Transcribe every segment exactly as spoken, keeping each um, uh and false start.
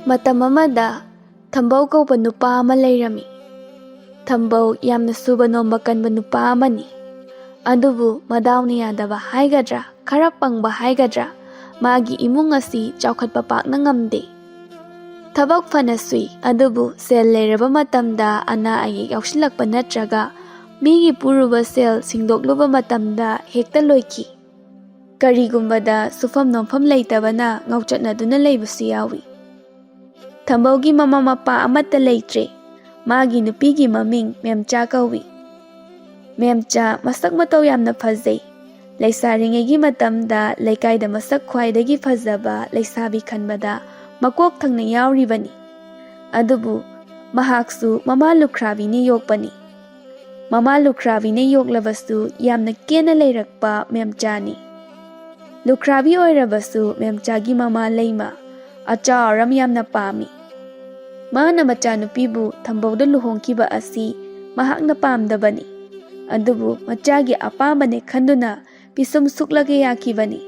ꯃꯇꯝ ꯑꯃꯗ ꯊꯝꯕꯧ ꯀꯧꯕ ꯅꯨꯄꯥ ꯑꯃ ꯂꯩꯔꯝꯃꯤ꯫ ꯊꯝꯕꯧ ꯌꯥꯝꯅ ꯁꯨꯕ ꯅꯣꯝꯕ ꯀꯟꯕ ꯅꯨꯄꯥ ꯑꯃꯅꯤ꯫ ꯑꯗꯨꯕꯨ ꯃꯗꯥꯎꯅ ꯌꯥꯗꯕ ꯍꯥꯏꯒꯗ꯭ꯔꯥ, ꯈꯔ ꯄꯪꯕ ꯍꯥꯏꯒꯗ꯭ꯔꯥ, ꯃꯥꯒꯤ ꯏꯃꯨꯡ ꯑꯁꯤ ꯆꯥꯎꯈꯠꯄ ꯄꯥꯛꯅ ꯉꯝꯗꯦ꯫ ꯊꯕꯛ ꯐꯅ ꯁꯨꯏ, ꯑꯗꯨꯕꯨ ꯁꯦꯜ ꯂꯩꯔꯕ ꯃꯇꯝꯗ ꯑꯅꯥ ꯑꯌꯦꯛ ꯌꯥꯎꯁꯤꯜꯂꯛꯄ ꯅꯠꯇ꯭ꯔꯒ ꯃꯤꯒꯤ ꯄꯨꯔꯨꯕ ꯁꯦꯜ ꯁꯤꯡꯗꯣꯛꯂꯨꯕ ꯃꯇꯝꯗ ꯍꯦꯛꯇ ꯂꯣꯏꯈꯤ꯫ ꯀꯔꯤꯒꯨꯝꯕꯗ ꯁꯨꯐꯝ ꯅꯣꯝꯐꯝ ꯂꯩꯇꯕꯅ ꯉꯥꯎꯆꯠꯅꯗꯨꯅ ꯂꯩꯕꯁꯨ ꯌꯥꯎꯏ꯫ ꯊꯝꯕꯧꯒꯤ ꯃꯃꯥ ꯃꯄꯥ ꯑꯃꯠꯇ ꯂꯩꯇ꯭ꯔꯦ꯫ ꯃꯥꯒꯤ ꯅꯨꯄꯤꯒꯤ ꯃꯃꯤꯡ ꯃꯦꯝꯆꯥ ꯀꯧꯏ꯫ ꯃꯦꯝꯆꯥ ꯃꯁꯛ ꯃꯇꯧ ꯌꯥꯝꯅ ꯐꯖꯩ꯫ ꯂꯩꯁꯥꯔꯤꯉꯩꯒꯤ ꯃꯇꯝꯗ ꯂꯩꯀꯥꯏꯗ ꯃꯁꯛ ꯈ꯭ꯋꯥꯏꯗꯒꯤ ꯐꯖꯕ ꯂꯩꯁꯥꯕꯤ ꯈꯟꯕꯗ ꯃꯀꯣꯛ ꯊꯪꯅ ꯌꯥꯎꯔꯤꯕꯅꯤ꯫ ꯑꯗꯨꯕꯨ ꯃꯍꯥꯛꯁꯨ ꯃꯃꯥ ꯂꯨꯈ꯭ꯔꯥꯕꯤꯅ ꯌꯣꯛꯄꯅꯤ꯫ ꯃꯃꯥ ꯂꯨꯈ꯭ꯔꯥꯕꯤꯅ ꯌꯣꯛꯂꯕꯁꯨ ꯌꯥꯝꯅ ꯀꯦꯅ ꯂꯩꯔꯛꯄ ꯃꯦꯝꯆꯥꯅꯤ꯫ ꯂꯨꯈ꯭ꯔꯥꯕꯤ ꯑꯣꯏꯔꯕꯁꯨ ꯃꯦꯝꯆꯥꯒꯤ ꯃꯃꯥ ꯂꯩꯃ ꯑꯆꯥꯎ ꯑꯔꯝ ꯌꯥꯝꯅ ꯄꯥꯝꯃꯤ꯫ ꯃꯥꯅ ꯃꯆꯥꯅꯨꯄꯤꯕꯨ ꯊꯝꯕꯧꯗ ꯂꯨꯍꯣꯡꯈꯤꯕ ꯑꯁꯤ ꯃꯍꯥꯛꯅ ꯄꯥꯝꯗꯕꯅꯤ꯫ ꯑꯗꯨꯕꯨ ꯃꯆꯥꯒꯤ ꯑꯄꯥꯝꯕꯅꯦ ꯈꯟꯗꯨꯅ ꯄꯤꯁꯨꯝ ꯁꯨꯛꯂꯒ ꯌꯥꯈꯤꯕꯅꯤ꯫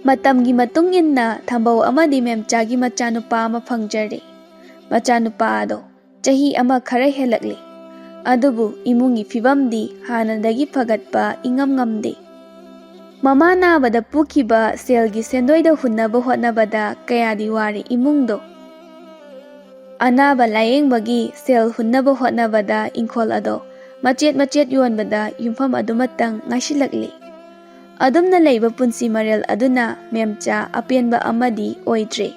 ꯃꯇꯝꯒꯤ ꯃꯇꯨꯡ ꯏꯟꯅ ꯊꯝꯕꯧ ꯑꯃꯗꯤ ꯃꯦꯝꯆꯥꯒꯤ ꯃꯆꯥꯅꯨꯄꯥ ꯑꯃ ꯐꯪꯖꯔꯦ꯫ ꯃꯆꯥꯅꯨꯄꯥ ꯑꯗꯣ ꯆꯍꯤ ꯑꯃ ꯈꯔ ꯍꯦꯜꯂꯛꯂꯤ꯫ ꯑꯗꯨꯕꯨ ꯏꯃꯨꯡꯒꯤ ꯐꯤꯕꯝꯗꯤ ꯍꯥꯟꯅꯗꯒꯤ ꯐꯒꯠꯄ ꯏꯉꯝ ꯉꯝꯗꯦ꯫ ꯃꯃꯥ ꯅꯥꯕꯗ ꯄꯨꯈꯤꯕ ꯁꯦꯜꯒꯤ ꯁꯦꯟꯗꯣꯏꯗ ꯍꯨꯟꯅꯕ ꯍꯣꯠꯅꯕꯗ ꯀꯌꯥꯗꯤ ꯋꯥꯔꯦ ꯏꯃꯨꯡꯗꯣ꯫ ꯑꯅꯥꯕ ꯂꯥꯌꯦꯡꯕꯒꯤ ꯁꯦꯜ ꯍꯨꯟꯅꯕ ꯍꯣꯠꯅꯕꯗ ꯏꯪꯈꯣꯜ ꯑꯗꯣ ꯃꯆꯦꯠ ꯃꯆꯦꯠ ꯌꯣꯟꯕꯗ ꯌꯨꯝꯐꯝ ꯑꯗꯨꯃꯇꯪ ꯉꯥꯏꯁꯤꯜꯂꯛꯂꯤ꯫ ꯑꯗꯨꯝꯅ ꯂꯩꯕ ꯄꯨꯟꯁꯤ ꯃꯔꯦꯜ ꯑꯗꯨꯅ ꯃꯦꯝꯆꯥ ꯑꯄꯦꯟꯕ ꯑꯃꯗꯤ ꯑꯣꯏꯗ꯭ꯔꯦ꯫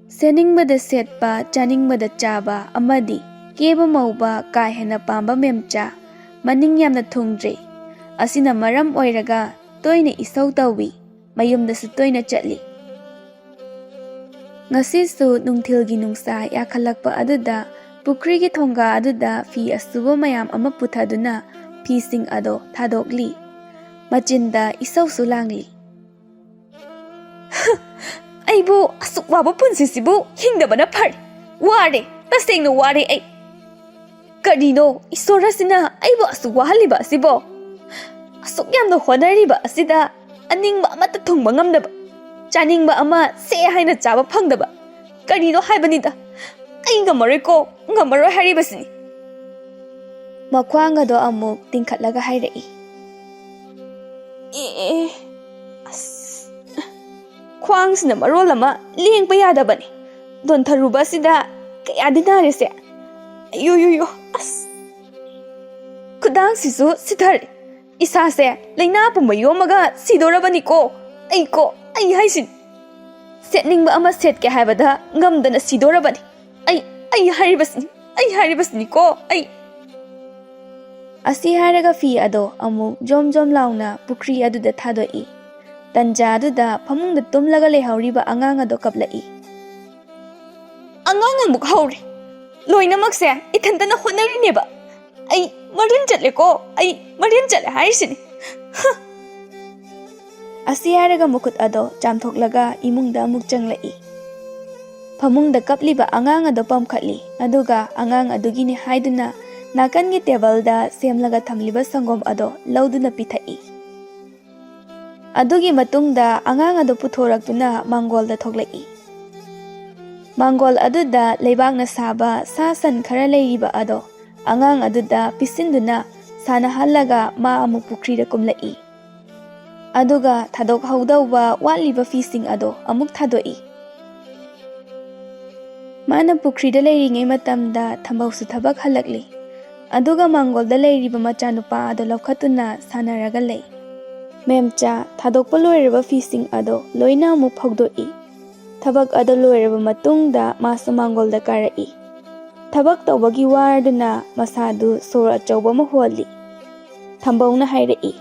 ꯁꯦꯠꯅꯤꯡꯕꯗ ꯁꯦꯠꯄ, ꯆꯥꯅꯤꯡꯕꯗ ꯆꯥꯕ ꯑꯃꯗꯤ ꯀꯦꯕ ꯃꯧꯕ ꯀꯥ ꯍꯦꯟꯅ ꯄꯥꯝꯕ ꯃꯦꯝꯆꯥ ꯃꯅꯤꯡ ꯌꯥꯝꯅ ꯊꯨꯡꯗ꯭ꯔꯦ꯫ ꯑꯁꯤꯅ ꯃꯔꯝ ꯑꯣꯏꯔꯒ ꯇꯣꯏꯅ ꯏꯁꯧ ꯇꯧꯏ, ꯃꯌꯨꯝꯗꯁꯨ ꯇꯣꯏꯅ ꯆꯠꯂꯤ꯫ ꯉꯁꯤꯁꯨ ꯅꯨꯡꯊꯤꯜꯒꯤ ꯅꯨꯡꯁꯥ ꯌꯥꯈꯠꯂꯛꯄ ꯑꯗꯨꯗ ꯄꯨꯈ꯭ꯔꯤꯒꯤ ꯊꯣꯡꯒꯥ ꯑꯗꯨꯗ ꯐꯤ ꯑꯁꯨꯕ ꯃꯌꯥꯝ ꯑꯃ ꯄꯨꯊꯗꯨꯅ ꯐꯤꯁꯤꯡ ꯑꯗꯣ ꯊꯥꯗꯣꯛꯂꯤ꯫ ꯃꯆꯤꯟꯗ ꯏꯁꯧꯁꯨ ꯂꯥꯡꯂꯤ꯫ "ꯑꯩꯕꯨ ꯑꯁꯨꯛ ꯋꯥꯕ ꯄꯨꯟꯁꯤꯁꯤꯕꯨ ꯍꯤꯡꯗꯕꯅ ꯐꯔꯦ꯫ ꯋꯥꯔꯦ, ꯇꯁꯦꯡꯅ ꯋꯥꯔꯦ ꯑꯩ꯫ ꯀꯔꯤꯅꯣ ꯏꯁꯣꯔ ꯑꯁꯤꯅ ꯑꯩꯕꯨ ꯑꯁꯨꯛ ꯋꯥꯍꯜꯂꯤꯕ ꯑꯁꯤꯕꯣ? ꯑꯁꯨꯛ ꯌꯥꯝꯅ ꯍꯣꯠꯅꯔꯤꯕ ꯑꯁꯤꯗ ꯑꯅꯤꯡꯕ ꯑꯃꯠꯇ ꯊꯨꯡꯕ ꯉꯝꯗꯕ꯫ ꯆꯥꯅꯤꯡꯕ ꯑꯃ ꯁꯦ ꯍꯥꯏꯅ ꯆꯥꯕ ꯐꯪꯗꯕ꯫ ꯀꯔꯤꯅꯣ ꯍꯥꯏꯕꯅꯤꯗ꯫ ꯑꯩ ꯉꯝꯃꯔꯣꯏꯀꯣ, ꯉꯝꯃꯔꯣꯏ ꯍꯥꯏꯔꯤꯕꯁꯤꯅꯤ꯫ ꯃꯈ꯭ꯋꯥꯡ ꯑꯗꯣ ꯑꯃꯨꯛ ꯇꯤꯡꯈꯠꯂꯒ ꯍꯥꯏꯔꯛꯏ꯫ ꯑꯦ, ꯑꯁ, ꯈ꯭ꯋꯥꯡꯁꯤꯅ ꯃꯔꯣꯜ ꯑꯃ ꯂꯦꯡꯕ ꯌꯥꯗꯕꯅꯤ꯫ ꯗꯣꯟꯊꯔꯨꯕ ꯑꯁꯤꯗ ꯀꯌꯥꯗꯤ ꯅꯥꯔꯦꯁꯦ꯫ ꯑꯌꯣ, ꯌꯣ, ꯌꯣ, ꯑꯁ꯫ ꯈꯨꯗꯥꯡꯁꯤꯁꯨ ꯁꯤꯊꯔꯦ꯫ ꯏꯁꯥꯁꯦ ꯂꯥꯏꯅꯥ ꯄꯨꯝꯕ ꯌꯣꯝꯃꯒ ꯁꯤꯗꯣꯔꯕꯅꯤꯀꯣ꯫ ꯑꯩꯀꯣ, ꯑꯩ ꯍꯥꯏꯁꯤꯅꯤ꯫ ꯁꯦꯠꯅꯤꯡꯕ ꯑꯃ ꯁꯦꯠꯀꯦ ꯍꯥꯏꯕꯗ ꯉꯝꯗꯅ ꯁꯤꯗꯣꯔꯕꯅꯤ꯫ ꯑꯩ, ꯑꯩ ꯍꯥꯏꯔꯤꯕꯁꯤꯅꯤ, ꯑꯩ ꯍꯥꯏꯔꯤꯕꯁꯤꯅꯤꯀꯣ, ꯑꯩ꯫ ꯑꯁꯤ ꯍꯥꯏꯔꯒ ꯐꯤ ꯑꯗꯣ ꯑꯃꯨꯛ ꯖꯣꯝ ꯖꯣꯝ ꯂꯥꯎꯅ ꯄꯨꯈ꯭ꯔꯤ ꯑꯗꯨꯗ ꯊꯥꯗꯣꯛꯏ꯫ ꯇꯟꯖꯥ ꯑꯗꯨꯗ ꯐꯃꯨꯡꯗ ꯇꯨꯝꯂꯒ ꯂꯩꯍꯧꯔꯤꯕ ꯑꯉꯥꯡ ꯑꯗꯣ ꯀꯞꯂꯛꯏ꯫ ꯑꯉꯥꯡ ꯑꯃꯨꯛ ꯍꯧꯔꯦ꯫ ꯂꯣꯏꯅꯃꯛꯁꯦ ꯏꯊꯟꯇꯅ ꯍꯣꯠꯅꯔꯤꯅꯦꯕ꯫ ꯑꯩ ꯃꯔꯤꯟ ꯆꯠꯂꯦꯀꯣ, ꯑꯩ ꯃꯔꯤꯟ ꯆꯠꯂꯦ ꯍꯥꯏꯔꯤꯁꯤꯅꯤ꯫ ꯍ! ꯑꯁꯤ ꯍꯥꯏꯔꯒ ꯃꯈꯨꯠ ꯑꯗꯣ ꯆꯥꯝꯊꯣꯛꯂꯒ ꯏꯃꯨꯡꯗ ꯑꯃꯨꯛ ꯆꯪꯂꯛꯏ꯫ ꯐꯃꯨꯡꯗ ꯀꯞꯂꯤꯕ ꯑꯉꯥꯡ ꯑꯗꯣ ꯄꯝꯈꯠꯂꯤ, ꯑꯗꯨꯒ ꯑꯉꯥꯡ ꯑꯗꯨꯒꯤꯅꯤ ꯍꯥꯏꯗꯨꯅ ꯅꯥꯀꯟꯒꯤ ꯇꯦꯕꯜꯗ ꯁꯦꯝꯂꯒ ꯊꯝꯂꯤꯕ ꯁꯪꯒꯣꯝ ꯑꯗꯣ ꯂꯧꯗꯨꯅ ꯄꯤꯊꯛꯏ꯫ ꯑꯗꯨꯒꯤ ꯃꯇꯨꯡꯗ ꯑꯉꯥꯡ ꯑꯗꯨ ꯄꯨꯊꯣꯔꯛꯇꯨꯅ ꯃꯥꯡꯒꯣꯜꯗ ꯊꯣꯛꯂꯛꯏ꯫ ꯃꯥꯡꯒꯣꯜ ꯑꯗꯨꯗ ꯂꯩꯕꯥꯛꯅ ꯁꯥꯕ ꯁꯥ ꯁꯟ ꯈꯔ ꯂꯩꯔꯤꯕ ꯑꯗꯣ ꯑꯉꯥꯡ ꯑꯗꯨꯗ ꯄꯤꯁꯤꯟꯗꯨꯅ ꯁꯥꯟꯅꯍꯜꯂꯒ ꯃꯥ ꯑꯃꯨꯛ ꯄꯨꯈ꯭ꯔꯤꯗ ꯀꯨꯝꯂꯛꯏ꯫ ꯑꯗꯨꯒ ꯊꯥꯗꯣꯛꯍꯧꯗꯧꯕ ꯋꯥꯠꯂꯤꯕ ꯐꯤꯁꯤꯡ ꯑꯗꯣ ꯑꯃꯨꯛ ꯊꯥꯗꯣꯛꯏ꯫ ꯃꯥꯅ ꯄꯨꯈ꯭ꯔꯤꯗ ꯂꯩꯔꯤꯉꯩ ꯃꯇꯝꯗ ꯊꯝꯕꯧꯁꯨ ꯊꯕꯛ ꯍꯜꯂꯛꯂꯤ꯫ ꯑꯗꯨꯒ ꯃꯥꯡꯒꯣꯜꯗ ꯂꯩꯔꯤꯕ ꯃꯆꯥꯅꯨꯄꯥ ꯑꯗꯣ ꯂꯧꯈꯠꯇꯨꯅ ꯁꯥꯟꯅꯔꯒ ꯂꯩ꯫ ꯃꯦꯝꯆꯥ ꯊꯥꯗꯣꯛꯄ ꯂꯣꯏꯔꯕ ꯐꯤꯁꯤꯡ ꯑꯗꯣ ꯂꯣꯏꯅ ꯑꯃꯨꯛ ꯐꯧꯗꯣꯛꯏ꯫ ꯊꯕꯛ ꯑꯗꯣ ꯂꯣꯏꯔꯕ ꯃꯇꯨꯡꯗ ꯃꯥꯁꯨ ꯃꯥꯡꯒꯣꯜꯗ ꯀꯥꯔꯛꯏ꯫ ꯊꯕꯛ ꯇꯧꯕꯒꯤ ꯋꯥꯔꯗꯨꯅ ꯃꯁꯥꯗꯨ ꯁꯣꯔ ꯑꯆꯧꯕ ꯑꯃ ꯍꯣꯜꯂꯤ꯫ ꯊꯝꯕꯧꯅ ꯍꯥꯏꯔꯛꯏ,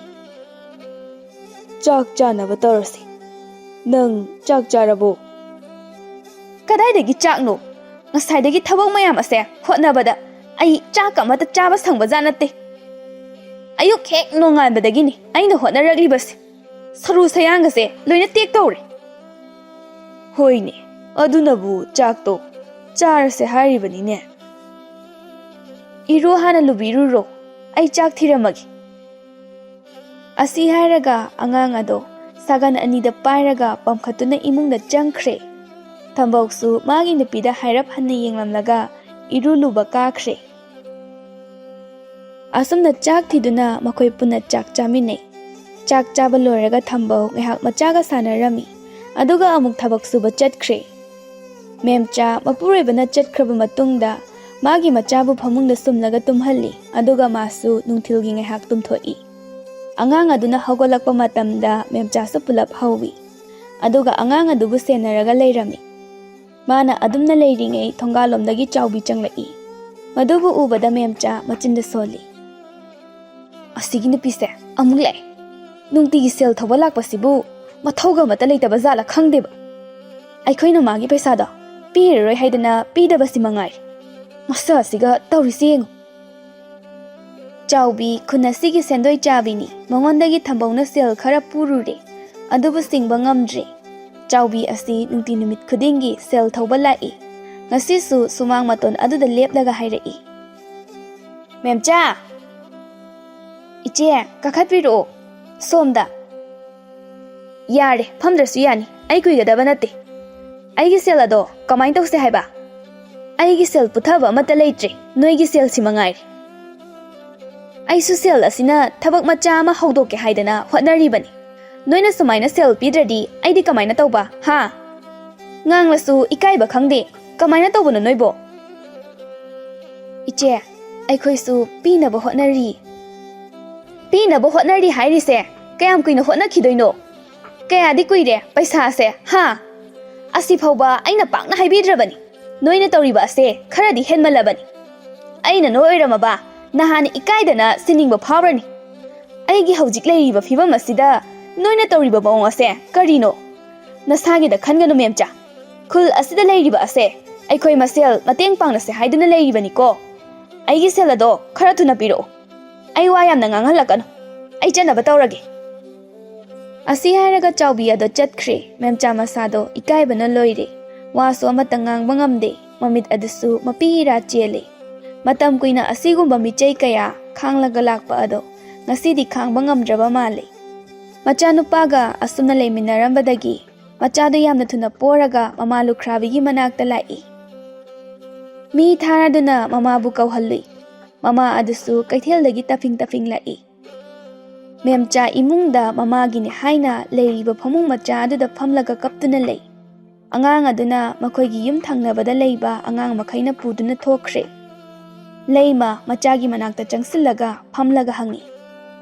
"ꯆꯥꯛ ꯆꯥꯅꯕ ꯇꯧꯔꯁꯤ꯫ ꯅꯪ ꯆꯥꯛ ꯆꯥꯔꯕꯣ?" "ꯀꯗꯥꯏꯗꯒꯤ ꯆꯥꯛꯅꯣ? ꯉꯁꯥꯏꯗꯒꯤ ꯊꯕꯛ ꯃꯌꯥꯝ ꯑꯁꯦ ꯍꯣꯠꯅꯕꯗ ꯑꯩ ꯆꯥꯛ ꯑꯃꯠꯇ ꯆꯥꯕ ꯁꯪꯕꯖꯥꯠ ꯅꯠꯇꯦ꯫ ꯑꯌꯨꯛ ꯍꯦꯛ ꯅꯣꯡꯉꯥꯟꯕꯗꯒꯤꯅꯤ ꯑꯩꯅ ꯍꯣꯠꯅꯔꯛꯂꯤꯕꯁꯦ꯫ ꯁꯔꯨ ꯁꯌꯥꯡꯒꯁꯦ ꯂꯣꯏꯅ ꯇꯦꯛ ꯇꯧꯔꯦ꯫" "ꯍꯣꯏꯅꯦ, ꯑꯗꯨꯅꯕꯨ ꯆꯥꯛꯇꯣ ꯆꯥꯔꯁꯦ ꯍꯥꯏꯔꯤꯕꯅꯤꯅꯦ꯫" "ꯏꯔꯨ ꯍꯥꯟꯅ ꯂꯨꯕꯤꯔꯨꯔꯣ, ꯑꯩ ꯆꯥꯛ ꯊꯤꯔꯝꯃꯒꯦ꯫" ꯑꯁꯤ ꯍꯥꯏꯔꯒ ꯑꯉꯥꯡ ꯑꯗꯣ ꯁꯥꯒꯟ ꯑꯅꯤꯗ ꯄꯥꯏꯔꯒ ꯄꯝꯈꯠꯇꯨꯅ ꯏꯃꯨꯡꯗ ꯆꯪꯈ꯭ꯔꯦ꯫ ꯊꯝꯕꯧꯁꯨ ꯃꯥꯒꯤ ꯅꯨꯄꯤꯗ ꯍꯥꯏꯔꯞ ꯍꯟꯅ ꯌꯦꯡꯂꯝꯂꯒ ꯏꯔꯨ ꯂꯨꯕ ꯀꯥꯈ꯭ꯔꯦ꯫ ꯑꯁꯨꯝꯅ ꯆꯥꯛ ꯊꯤꯗꯨꯅ ꯃꯈꯣꯏ ꯄꯨꯟꯅ ꯆꯥꯛ ꯆꯥꯃꯤꯟꯅꯩ꯫ ꯆꯥꯛ ꯆꯥꯕ ꯂꯣꯏꯔꯒ ꯊꯝꯕꯧ ꯉꯥꯏꯍꯥꯛ ꯃꯆꯥꯒ ꯁꯥꯟꯅꯔꯝꯃꯤ, ꯑꯗꯨꯒ ꯑꯃꯨꯛ ꯊꯕꯛ ꯁꯨꯕ ꯆꯠꯈ꯭ꯔꯦ꯫ ꯃꯦꯝꯆꯥ ꯃꯄꯨꯔꯣꯏꯕꯅ ꯆꯠꯈ꯭ꯔꯕ ꯃꯇꯨꯡꯗ ꯃꯥꯒꯤ ꯃꯆꯥꯕꯨ ꯐꯃꯨꯡꯗ ꯁꯨꯝꯂꯒ ꯇꯨꯝꯍꯜꯂꯤ, ꯑꯗꯨꯒ ꯃꯥꯁꯨ ꯅꯨꯡꯊꯤꯜꯒꯤ ꯉꯥꯏꯍꯥꯛ ꯇꯨꯝꯊꯣꯛꯏ꯫ ꯑꯉꯥꯡ ꯑꯗꯨꯅ ꯍꯧꯒꯠꯂꯛꯄ ꯃꯇꯝꯗ ꯃꯦꯝꯆꯥꯁꯨ ꯄꯨꯂꯞ ꯍꯧꯏ, ꯑꯗꯨꯒ ꯑꯉꯥꯡ ꯑꯗꯨꯕꯨ ꯁꯦꯟꯅꯔꯒ ꯂꯩꯔꯝꯃꯤ꯫ ꯃꯥꯅ ꯑꯗꯨꯝꯅ ꯂꯩꯔꯤꯉꯩ ꯊꯣꯡꯒꯥꯜꯂꯣꯝꯗꯒꯤ ꯆꯥꯎꯕꯤ ꯆꯪꯂꯛꯏ꯫ ꯃꯗꯨꯕꯨ ꯎꯕꯗ ꯃꯦꯝꯆꯥ ꯃꯆꯤꯟꯗ ꯁꯣꯜꯂꯤ꯫ "ꯑꯁꯤꯒꯤ ꯅꯨꯄꯤꯁꯦ ꯑꯃꯨꯛ ꯂꯥꯛꯑꯦ꯫ ꯅꯨꯡꯇꯤꯒꯤ ꯁꯦꯜ ꯊꯧꯕ ꯂꯥꯛꯄꯁꯤꯕꯨ ꯃꯊꯧꯒ ꯑꯃꯠꯇ ꯂꯩꯇꯕ ꯖꯥꯠꯂ ꯈꯪꯗꯦꯕ꯫ ꯑꯩꯈꯣꯏꯅ ꯃꯥꯒꯤ ꯄꯩꯁꯥꯗꯣ ꯄꯤꯔꯔꯣꯏ ꯍꯥꯏꯗꯅ ꯄꯤꯗꯕꯁꯤ ꯃꯉꯥꯏꯔꯦ꯫ ꯃꯁꯛ ꯑꯁꯤꯒ ꯇꯧꯔꯤꯁꯤ ꯌꯦꯡꯉꯨ꯫" ꯆꯥꯎꯕꯤ ꯈꯨꯟ ꯑꯁꯤꯒꯤ ꯁꯦꯟꯗꯣꯏ ꯆꯥꯕꯤꯅꯤ꯫ ꯃꯉꯣꯟꯗꯒꯤ ꯊꯝꯕꯧꯅ ꯁꯦꯜ ꯈꯔ ꯄꯨꯔꯨꯔꯦ꯫ ꯑꯗꯨꯕꯨ ꯁꯤꯡꯕ ꯉꯝꯗ꯭ꯔꯦ꯫ ꯆꯥꯎꯕꯤ ꯑꯁꯤ ꯅꯨꯡꯇꯤ ꯅꯨꯃꯤꯠ ꯈꯨꯗꯤꯡꯒꯤ ꯁꯦꯜ ꯊꯧꯕ ꯂꯥꯛꯏ꯫ ꯉꯁꯤꯁꯨ ꯁꯨꯃꯥꯡ ꯃꯇꯣꯟ ꯑꯗꯨꯗ ꯂꯦꯞꯂꯒ ꯍꯥꯏꯔꯛꯏ, "ꯃꯦꯝꯆꯥ!" "ꯏꯆꯦ, ꯀꯥꯈꯠꯄꯤꯔꯛꯑꯣ ꯁꯣꯝꯗ꯫" "ꯌꯥꯔꯦ, ꯐꯝꯗ꯭ꯔꯁꯨ ꯌꯥꯅꯤ, ꯑꯩ ꯀꯨꯏꯒꯗꯕ ꯅꯠꯇꯦ꯫ ꯑꯩꯒꯤ ꯁꯦꯜ ꯑꯗꯣ ꯀꯃꯥꯏꯅ ꯇꯧꯁꯦ ꯍꯥꯏꯕ? ꯑꯩꯒꯤ ꯁꯦꯜ ꯄꯨꯊꯕ ꯑꯃꯠꯇ ꯂꯩꯇ꯭ꯔꯦ, ꯅꯣꯏꯒꯤ ꯁꯦꯜꯁꯤ ꯃꯉꯥꯏꯔꯦ꯫ ꯑꯩꯁꯨ ꯁꯦꯜ ꯑꯁꯤꯅ ꯊꯕꯛ ꯃꯆꯥ ꯑꯃ ꯍꯧꯗꯣꯛꯀꯦ ꯍꯥꯏꯗꯅ ꯍꯣꯠꯅꯔꯤꯕꯅꯤ꯫ ꯅꯣꯏꯅ ꯁꯨꯃꯥꯏꯅ ꯁꯦꯜ ꯄꯤꯗ꯭ꯔꯗꯤ ꯑꯩꯗꯤ ꯀꯃꯥꯏꯅ ꯇꯧꯕ, ꯍꯥ? ꯉꯥꯡꯂꯁꯨ ꯏꯀꯥꯏꯕ ꯈꯪꯗꯦ꯫ ꯀꯃꯥꯏꯅ ꯇꯧꯕꯅꯣ ꯅꯣꯏꯕꯣ?" "ꯏꯆꯦ, ꯑꯩꯈꯣꯏꯁꯨ ꯄꯤꯅꯕ ꯍꯣꯠꯅꯔꯤ꯫" "ꯄꯤꯅꯕ ꯍꯣꯠꯅꯔꯤ ꯍꯥꯏꯔꯤꯁꯦ ꯀꯌꯥꯝ ꯀꯨꯏꯅ ꯍꯣꯠꯅꯈꯤꯗꯣꯏꯅꯣ? ꯀꯌꯥꯗꯤ ꯀꯨꯏꯔꯦ ꯄꯩꯁꯥꯁꯦ, ꯍꯥ? ꯑꯁꯤ ꯐꯥꯎꯕ ꯑꯩꯅ ꯄꯥꯛꯅ ꯍꯥꯏꯕꯤꯗ꯭ꯔꯕꯅꯤ꯫ ꯅꯣꯏꯅ ꯇꯧꯔꯤꯕ ꯑꯁꯦ ꯈꯔꯗꯤ ꯍꯦꯟꯃꯜꯂꯕꯅꯤ꯫ ꯑꯩꯅ ꯅꯣꯏ ꯑꯣꯏꯔꯝꯃꯕ ꯅꯍꯥꯟ ꯏꯀꯥꯏꯗꯅ ꯁꯤꯅꯤꯡꯕ ꯐꯥꯎꯔꯅꯤ꯫ ꯑꯩꯒꯤ ꯍꯧꯖꯤꯛ ꯂꯩꯔꯤꯕ ꯐꯤꯕꯝ ꯑꯁꯤꯗ ꯅꯣꯏꯅ ꯇꯧꯔꯤꯕ ꯃꯑꯣꯡ ꯑꯁꯦ ꯀꯔꯤꯅꯣ? ꯅꯁꯥꯒꯤꯗ ꯈꯟꯒꯅꯨ, ꯃꯦꯝꯆꯥ꯫ ꯈꯨꯜ ꯑꯁꯤꯗ ꯂꯩꯔꯤꯕ ꯑꯁꯦ ꯑꯩꯈꯣꯏ ꯃꯁꯦꯜ ꯃꯇꯦꯡ ꯄꯥꯡꯅꯁꯦ ꯍꯥꯏꯗꯨꯅ ꯂꯩꯔꯤꯕꯅꯤꯀꯣ꯫ ꯑꯩꯒꯤ ꯁꯦꯜ ꯑꯗꯣ ꯈꯔ ꯊꯨꯅ ꯄꯤꯔꯛꯑꯣ꯫ ꯑꯩ ꯋꯥ ꯌꯥꯝꯅ ꯉꯥꯡꯍꯜꯂꯛꯀꯅꯨ꯫ ꯑꯩ ꯆꯠꯅꯕ ꯇꯧꯔꯒꯦ꯫" ꯑꯁꯤ ꯍꯥꯏꯔꯒ ꯆꯥꯎꯕꯤ ꯑꯗꯣ ꯆꯠꯈ꯭ꯔꯦ꯫ ꯃꯦꯝꯆꯥ ꯃꯁꯥꯗꯣ ꯏꯀꯥꯏꯕꯅ ꯂꯣꯏꯔꯦ꯫ ꯋꯥꯁꯨ ꯑꯃꯠꯇ ꯉꯥꯡꯕ ꯉꯝꯗꯦ꯫ ꯃꯃꯤꯠ ꯑꯗꯨꯁꯨ ꯃꯄꯤ ꯏꯔꯥ ꯆꯦꯜꯂꯦ꯫ ꯃꯇꯝ ꯀꯨꯏꯅ ꯑꯁꯤꯒꯨꯝꯕ ꯃꯤꯆꯩ ꯀꯌꯥ ꯈꯥꯡꯂꯒ ꯂꯥꯛꯄ ꯑꯗꯣ ꯉꯁꯤꯗꯤ ꯈꯥꯡꯕ ꯉꯝꯗ꯭ꯔꯕ ꯃꯥꯜꯂꯦ꯫ ꯃꯆꯥꯅꯨꯄꯥꯒ ꯑꯁꯨꯝꯅ ꯂꯩꯃꯤꯟꯅꯔꯝꯕꯗꯒꯤ ꯃꯆꯥꯗꯨ ꯌꯥꯝꯅ ꯊꯨꯅ ꯄꯣꯔꯒ ꯃꯃꯥ ꯂꯨꯈ꯭ꯔꯥꯕꯤꯒꯤ ꯃꯅꯥꯛꯇ ꯂꯥꯛꯏ꯫ ꯃꯤ ꯊꯥꯔꯗꯨꯅ ꯃꯃꯥꯕꯨ ꯀꯧꯍꯜꯂꯨꯏ꯫ ꯃꯃꯥ ꯑꯗꯨꯁꯨ ꯀꯩꯊꯦꯜꯗꯒꯤ ꯇꯐꯤꯡ ꯇꯐꯤꯡ ꯂꯥꯛꯏ꯫ ꯃꯦꯝꯆꯥ ꯏꯃꯨꯡꯗ ꯃꯃꯥꯒꯤꯅꯤ ꯍꯥꯏꯅ ꯂꯩꯔꯤꯕ ꯐꯃꯨꯡ ꯃꯆꯥ ꯑꯗꯨꯗ ꯐꯝꯂꯒ ꯀꯞꯇꯨꯅ ꯂꯩ꯫ ꯑꯉꯥꯡ ꯑꯗꯨꯅ ꯃꯈꯣꯏꯒꯤ ꯌꯨꯝ ꯊꯪꯅꯕꯗ ꯂꯩꯕ ꯑꯉꯥꯡ ꯃꯈꯩꯅ ꯄꯨꯗꯨꯅ ꯊꯣꯛꯈ꯭ꯔꯦ꯫ ꯂꯩꯃ ꯃꯆꯥꯒꯤ ꯃꯅꯥꯛꯇ ꯆꯪꯁꯤꯜꯂꯒ ꯐꯝꯂꯒ ꯍꯪꯉꯤ,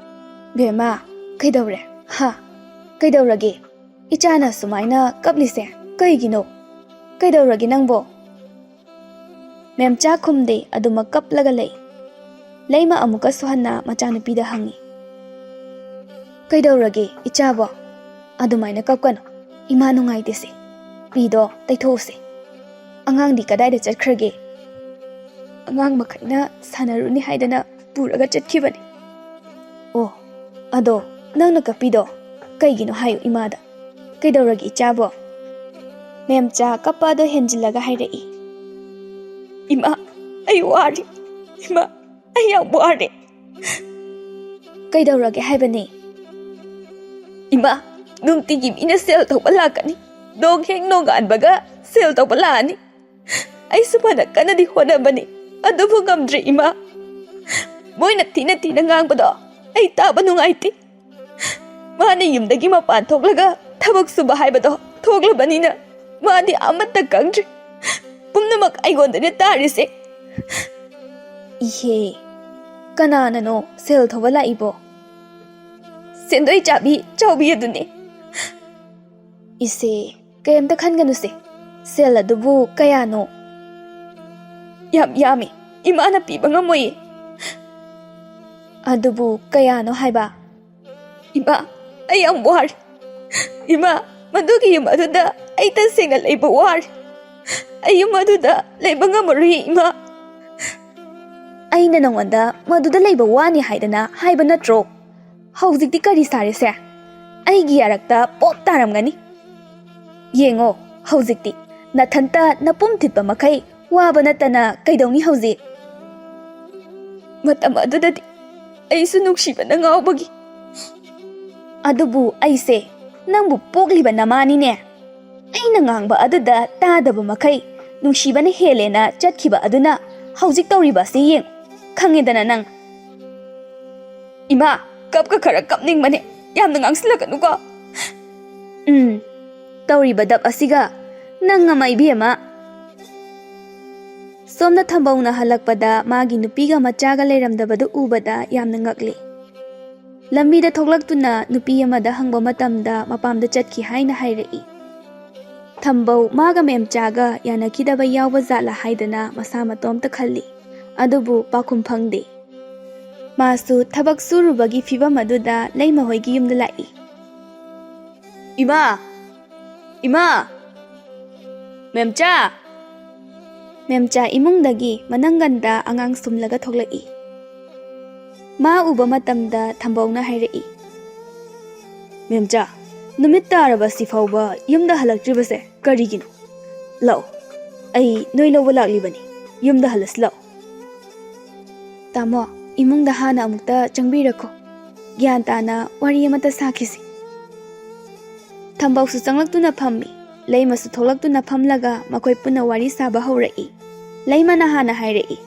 "ꯕꯦꯝꯃ, ꯀꯩꯗꯧꯔꯦ? ꯍꯥ? ꯀꯩꯗꯧꯔꯒꯦ? ꯏꯆꯥꯅ ꯁꯨꯃꯥꯏꯅ ꯀꯞꯂꯤꯁꯦ ꯀꯩꯒꯤꯅꯣ? ꯀꯩꯗꯧꯔꯒꯦ ꯅꯪꯕꯣ?" ꯃꯦꯝꯆꯥ ꯈꯨꯝꯗꯦ, ꯑꯗꯨꯃꯛ ꯀꯞꯂꯒ ꯂꯩ꯫ ꯂꯩꯃ ꯑꯃꯨꯛꯀꯁꯨ ꯍꯟꯅ ꯃꯆꯥꯅꯨꯄꯤꯗ ꯍꯪꯉꯤ, "ꯀꯩꯗꯧꯔꯒꯦ ꯏꯆꯥꯕꯣ? ꯑꯗꯨꯃꯥꯏꯅ ꯀꯞꯀꯅꯨ, ꯏꯃꯥ ꯅꯨꯡꯉꯥꯏꯇꯦꯁꯦ꯫ ꯄꯤꯗꯣ ꯇꯩꯊꯣꯛꯎꯁꯦ꯫ ꯑꯉꯥꯡꯗꯤ ꯀꯗꯥꯏꯗ ꯆꯠꯈ꯭ꯔꯒꯦ?" "ꯑꯉꯥꯡ ꯃꯈꯩꯅ ꯁꯥꯟꯅꯔꯨꯅꯤ ꯍꯥꯏꯗꯅ ꯄꯨꯔꯒ ꯆꯠꯈꯤꯕꯅꯤ꯫" "ꯑꯣ, ꯑꯗꯣ ꯅꯪꯅ ꯀꯞꯄꯤꯗꯣ ꯀꯩꯒꯤꯅꯣ ꯍꯥꯏꯌꯨ ꯏꯃꯥꯗ꯫ ꯀꯩꯗꯧꯔꯒꯦ ꯏꯆꯥꯕꯣ?" ꯃꯦꯝꯆꯥ ꯀꯞꯄ ꯑꯗꯣ ꯍꯦꯟꯖꯤꯜꯂꯒ ꯍꯥꯏꯔꯛꯏ, "ꯏꯃꯥ, ꯑꯩ ꯋꯥꯔꯤ꯫ ꯏꯃꯥ, ꯑꯩ ꯌꯥꯝ ꯋꯥꯔꯦ꯫" "ꯀꯩꯗꯧꯔꯒꯦ ꯍꯥꯏꯕꯅꯦ?" "ꯏꯃꯥ, ꯅꯨꯡꯇꯤꯒꯤ ꯃꯤꯅ ꯁꯦꯜ ꯊꯧꯕ ꯂꯥꯛꯀꯅꯤ꯫ ꯅꯣꯡ ꯍꯦꯛ ꯅꯣꯡꯉꯥꯟꯕꯒ ꯁꯦꯜ ꯊꯧꯕ ꯂꯥꯛꯑꯅꯤ꯫ ꯑꯩꯁꯨ ꯐꯅ ꯀꯟꯅꯗꯤ ꯍꯣꯠꯅꯕꯅꯤ, ꯑꯗꯨꯕꯨ ꯉꯝꯗ꯭ꯔꯦ ꯏꯃꯥ꯫ ꯃꯣꯏꯅ ꯊꯤꯅ ꯊꯤꯅ ꯉꯥꯡꯕꯗꯣ ꯑꯩ ꯇꯥꯕ ꯅꯨꯡꯉꯥꯏꯇꯦ꯫ ꯃꯥꯅ ꯌꯨꯝꯗꯒꯤ ꯃꯄꯥꯟ ꯊꯣꯛꯂꯒ ꯊꯕꯛ ꯁꯨꯕ ꯍꯥꯏꯕꯗꯣ ꯊꯣꯛꯂꯕꯅꯤꯅ ꯃꯥꯗꯤ ꯑꯃꯠꯇ ꯈꯪꯗ꯭ꯔꯦ꯫ ꯄꯨꯝꯅꯃꯛ ꯑꯩꯉꯣꯟꯗꯅꯦ ꯇꯥꯔꯤꯁꯦ꯫" "ꯏꯍꯦ, ꯀꯅꯥꯅꯅꯣ ꯁꯦꯜ ꯊꯧꯕ ꯂꯥꯛꯏꯕꯣ?" "ꯁꯦꯟꯗꯣꯏ ꯆꯥꯕꯤ ꯆꯥꯎꯕꯤ ꯑꯗꯨꯅꯦ꯫" "ꯏꯁꯦ, ꯀꯩꯝꯇ ꯈꯟꯒꯅꯨꯁꯦ꯫ ꯁꯦꯜ ꯑꯗꯨꯕꯨ ꯀꯌꯥꯅꯣ?" "ꯌꯥꯝ ꯌꯥꯝꯃꯤ, ꯏꯃꯥꯅ ꯄꯤꯕ ꯉꯝꯃꯣꯏꯌꯦ꯫" "ꯑꯗꯨꯕꯨ ꯀꯌꯥꯅꯣ ꯍꯥꯏꯕ?" "ꯏꯃꯥ, ꯑꯩ ꯌꯥꯝ ꯋꯥꯔꯦ꯫ ꯏꯃꯥ, ꯃꯗꯨꯒꯤ ꯌꯨꯝ ꯑꯗꯨꯗ ꯑꯩ ꯇꯁꯦꯡꯅ ꯂꯩꯕ ꯋꯥꯔꯦ꯫ ꯑꯩ ꯌꯨꯝ ꯑꯗꯨꯗ ꯂꯩꯕ ꯉꯝꯃꯔꯣꯏ ꯏꯃꯥ꯫" "ꯑꯩꯅ ꯅꯉꯣꯟꯗ ꯃꯗꯨꯗ ꯂꯩꯕ ꯋꯥꯅꯤ ꯍꯥꯏꯗꯅ ꯍꯥꯏꯕ ꯅꯠꯇ꯭ꯔꯣ? ꯍꯧꯖꯤꯛꯇꯤ ꯀꯔꯤ ꯁꯥꯔꯦꯁꯦ? ꯑꯩꯒꯤ ꯌꯥꯔꯛꯇ ꯄꯣꯞ ꯇꯥꯔꯝꯒꯅꯤ꯫ ꯌꯦꯡꯉꯣ, ꯍꯧꯖꯤꯛꯇꯤ ꯅꯊꯟꯇ ꯅꯄꯨꯝ ꯊꯤꯠꯄ ꯃꯈꯩ ꯋꯥꯕ ꯅꯠꯇꯅ ꯀꯩꯗꯧꯅꯤ ꯍꯧꯖꯤꯛ?" "ꯃꯇꯝ ꯑꯗꯨꯗꯗꯤ ꯑꯩꯁꯨ ꯅꯨꯡꯁꯤꯕꯅ ꯉꯥꯎꯕꯒꯤ ꯑꯗꯨꯕꯨ ꯑꯩꯁꯦ ꯅꯪꯕꯨ ꯄꯣꯛꯂꯤꯕ ꯅꯃꯥꯅꯤꯅꯦ꯫ ꯑꯩꯅ ꯉꯥꯡꯕ ꯑꯗꯨꯗ ꯇꯥꯗꯕ ꯃꯈꯩ ꯅꯨꯡꯁꯤꯕꯅ ꯍꯦꯜꯂꯦꯅ ꯆꯠꯈꯤꯕ ꯑꯗꯨꯅ ꯍꯧꯖꯤꯛ ꯇꯧꯔꯤꯕ ꯑꯁꯤ ꯌꯦꯡ꯫ ꯈꯪꯉꯦꯗꯅ ꯅꯪ꯫ ꯏꯃꯥ, ꯀꯞꯀ ꯈꯔ ꯀꯞꯅꯤꯡꯕꯅꯦ꯫ ꯌꯥꯝꯅ ꯉꯥꯡꯁꯤꯜꯂꯛꯀꯅꯨꯀꯣ꯫ ꯎꯝ, ꯇꯧꯔꯤꯕ ꯗꯞ ꯑꯁꯤꯒ ꯅꯪ ꯑꯃ ꯏꯕꯦꯝꯃ꯫ ꯁꯣꯝꯗ ꯊꯝꯕꯧꯅ ꯍꯜꯂꯛꯄꯗ ꯃꯥꯒꯤ ꯅꯨꯄꯤꯒ ꯃꯆꯥꯒ ꯂꯩꯔꯝꯗꯕꯗꯨ ꯎꯕꯗ ꯌꯥꯝꯅ ꯉꯛꯂꯤ꯫ ꯂꯝꯕꯤꯗ ꯊꯣꯛꯂꯛꯇꯨꯅ ꯅꯨꯄꯤ ꯑꯃꯗ ꯍꯪꯕ ꯃꯇꯝꯗ ꯃꯄꯥꯝꯗ ꯆꯠꯈꯤ ꯍꯥꯏꯅ ꯍꯥꯏꯔꯛꯏ꯫ ꯊꯝꯕꯧ ꯃꯥꯒ ꯃꯦꯝꯆꯥꯒ ꯌꯥꯅꯈꯤꯗꯕ ꯌꯥꯎꯕ ꯖꯥꯠꯂ ꯍꯥꯏꯗꯅ ꯃꯁꯥ ꯃꯇꯣꯝꯇ ꯈꯜꯂꯤ꯫ ꯑꯗꯨꯕꯨ ꯄꯥꯎꯈꯨꯝ ꯐꯪꯗꯦ꯫ ꯃꯥꯁꯨ ꯊꯕꯛ ꯁꯨꯔꯨꯕꯒꯤ ꯐꯤꯕꯝ ꯑꯗꯨꯗ ꯂꯩꯃꯍꯣꯏꯒꯤ ꯌꯨꯝꯗ ꯂꯥꯛꯏ꯫ ꯏꯃꯥ! ꯏꯃꯥ! ꯃꯦꯝꯆꯥ! ꯃꯦꯝꯆꯥ ꯏꯃꯨꯡꯗꯒꯤ ꯃꯅꯪꯒꯟꯗ ꯑꯉꯥꯡ ꯁꯨꯝꯂꯒ ꯊꯣꯛꯂꯛꯏ꯫ ꯃꯥ ꯎꯕ ꯃꯇꯝꯗ ꯊꯝꯕꯧꯅ ꯍꯥꯏꯔꯛꯏ, "ꯃꯦꯝꯆꯥ, ꯅꯨꯃꯤꯠ ꯇꯥꯔꯕ ꯁꯤ ꯐꯥꯎꯕ ꯌꯨꯝꯗ ꯍꯜꯂꯛꯇ꯭ꯔꯤꯕꯁꯦ ꯀꯔꯤꯒꯤꯅꯣ? ꯂꯥꯛꯑꯣ, ꯑꯩ ꯅꯣꯏ ꯂꯧꯕ ꯂꯥꯛꯂꯤꯕꯅꯤ꯫ ꯌꯨꯝꯗ ꯍꯜꯂꯁꯤ ꯂꯥꯛꯑꯣ꯫" "ꯇꯥꯃꯣ, ꯏꯃꯨꯡꯗ ꯍꯥꯟꯅ ꯑꯃꯨꯛꯇ ꯆꯪꯕꯤꯔꯛꯈꯣ꯫ ꯒ꯭ꯌꯥꯟ ꯇꯥꯅ ꯋꯥꯔꯤ ꯑꯃꯇ ꯁꯥꯈꯤꯁꯤ꯫" ꯊꯝꯕꯧꯁꯨ ꯆꯪꯂꯛꯇꯨꯅ ꯐꯝꯃꯤ꯫ ꯂꯩꯃꯁꯨ ꯊꯣꯛꯂꯛꯇꯨꯅ ꯐꯝꯂꯒ ꯃꯈꯣꯏ ꯄꯨꯟꯅ ꯋꯥꯔꯤ ꯁꯥꯕ ꯍꯧꯔꯛꯏ꯫ ꯂꯩꯃꯅ ꯍꯥꯟꯅ ꯍꯥꯏꯔꯛꯏ,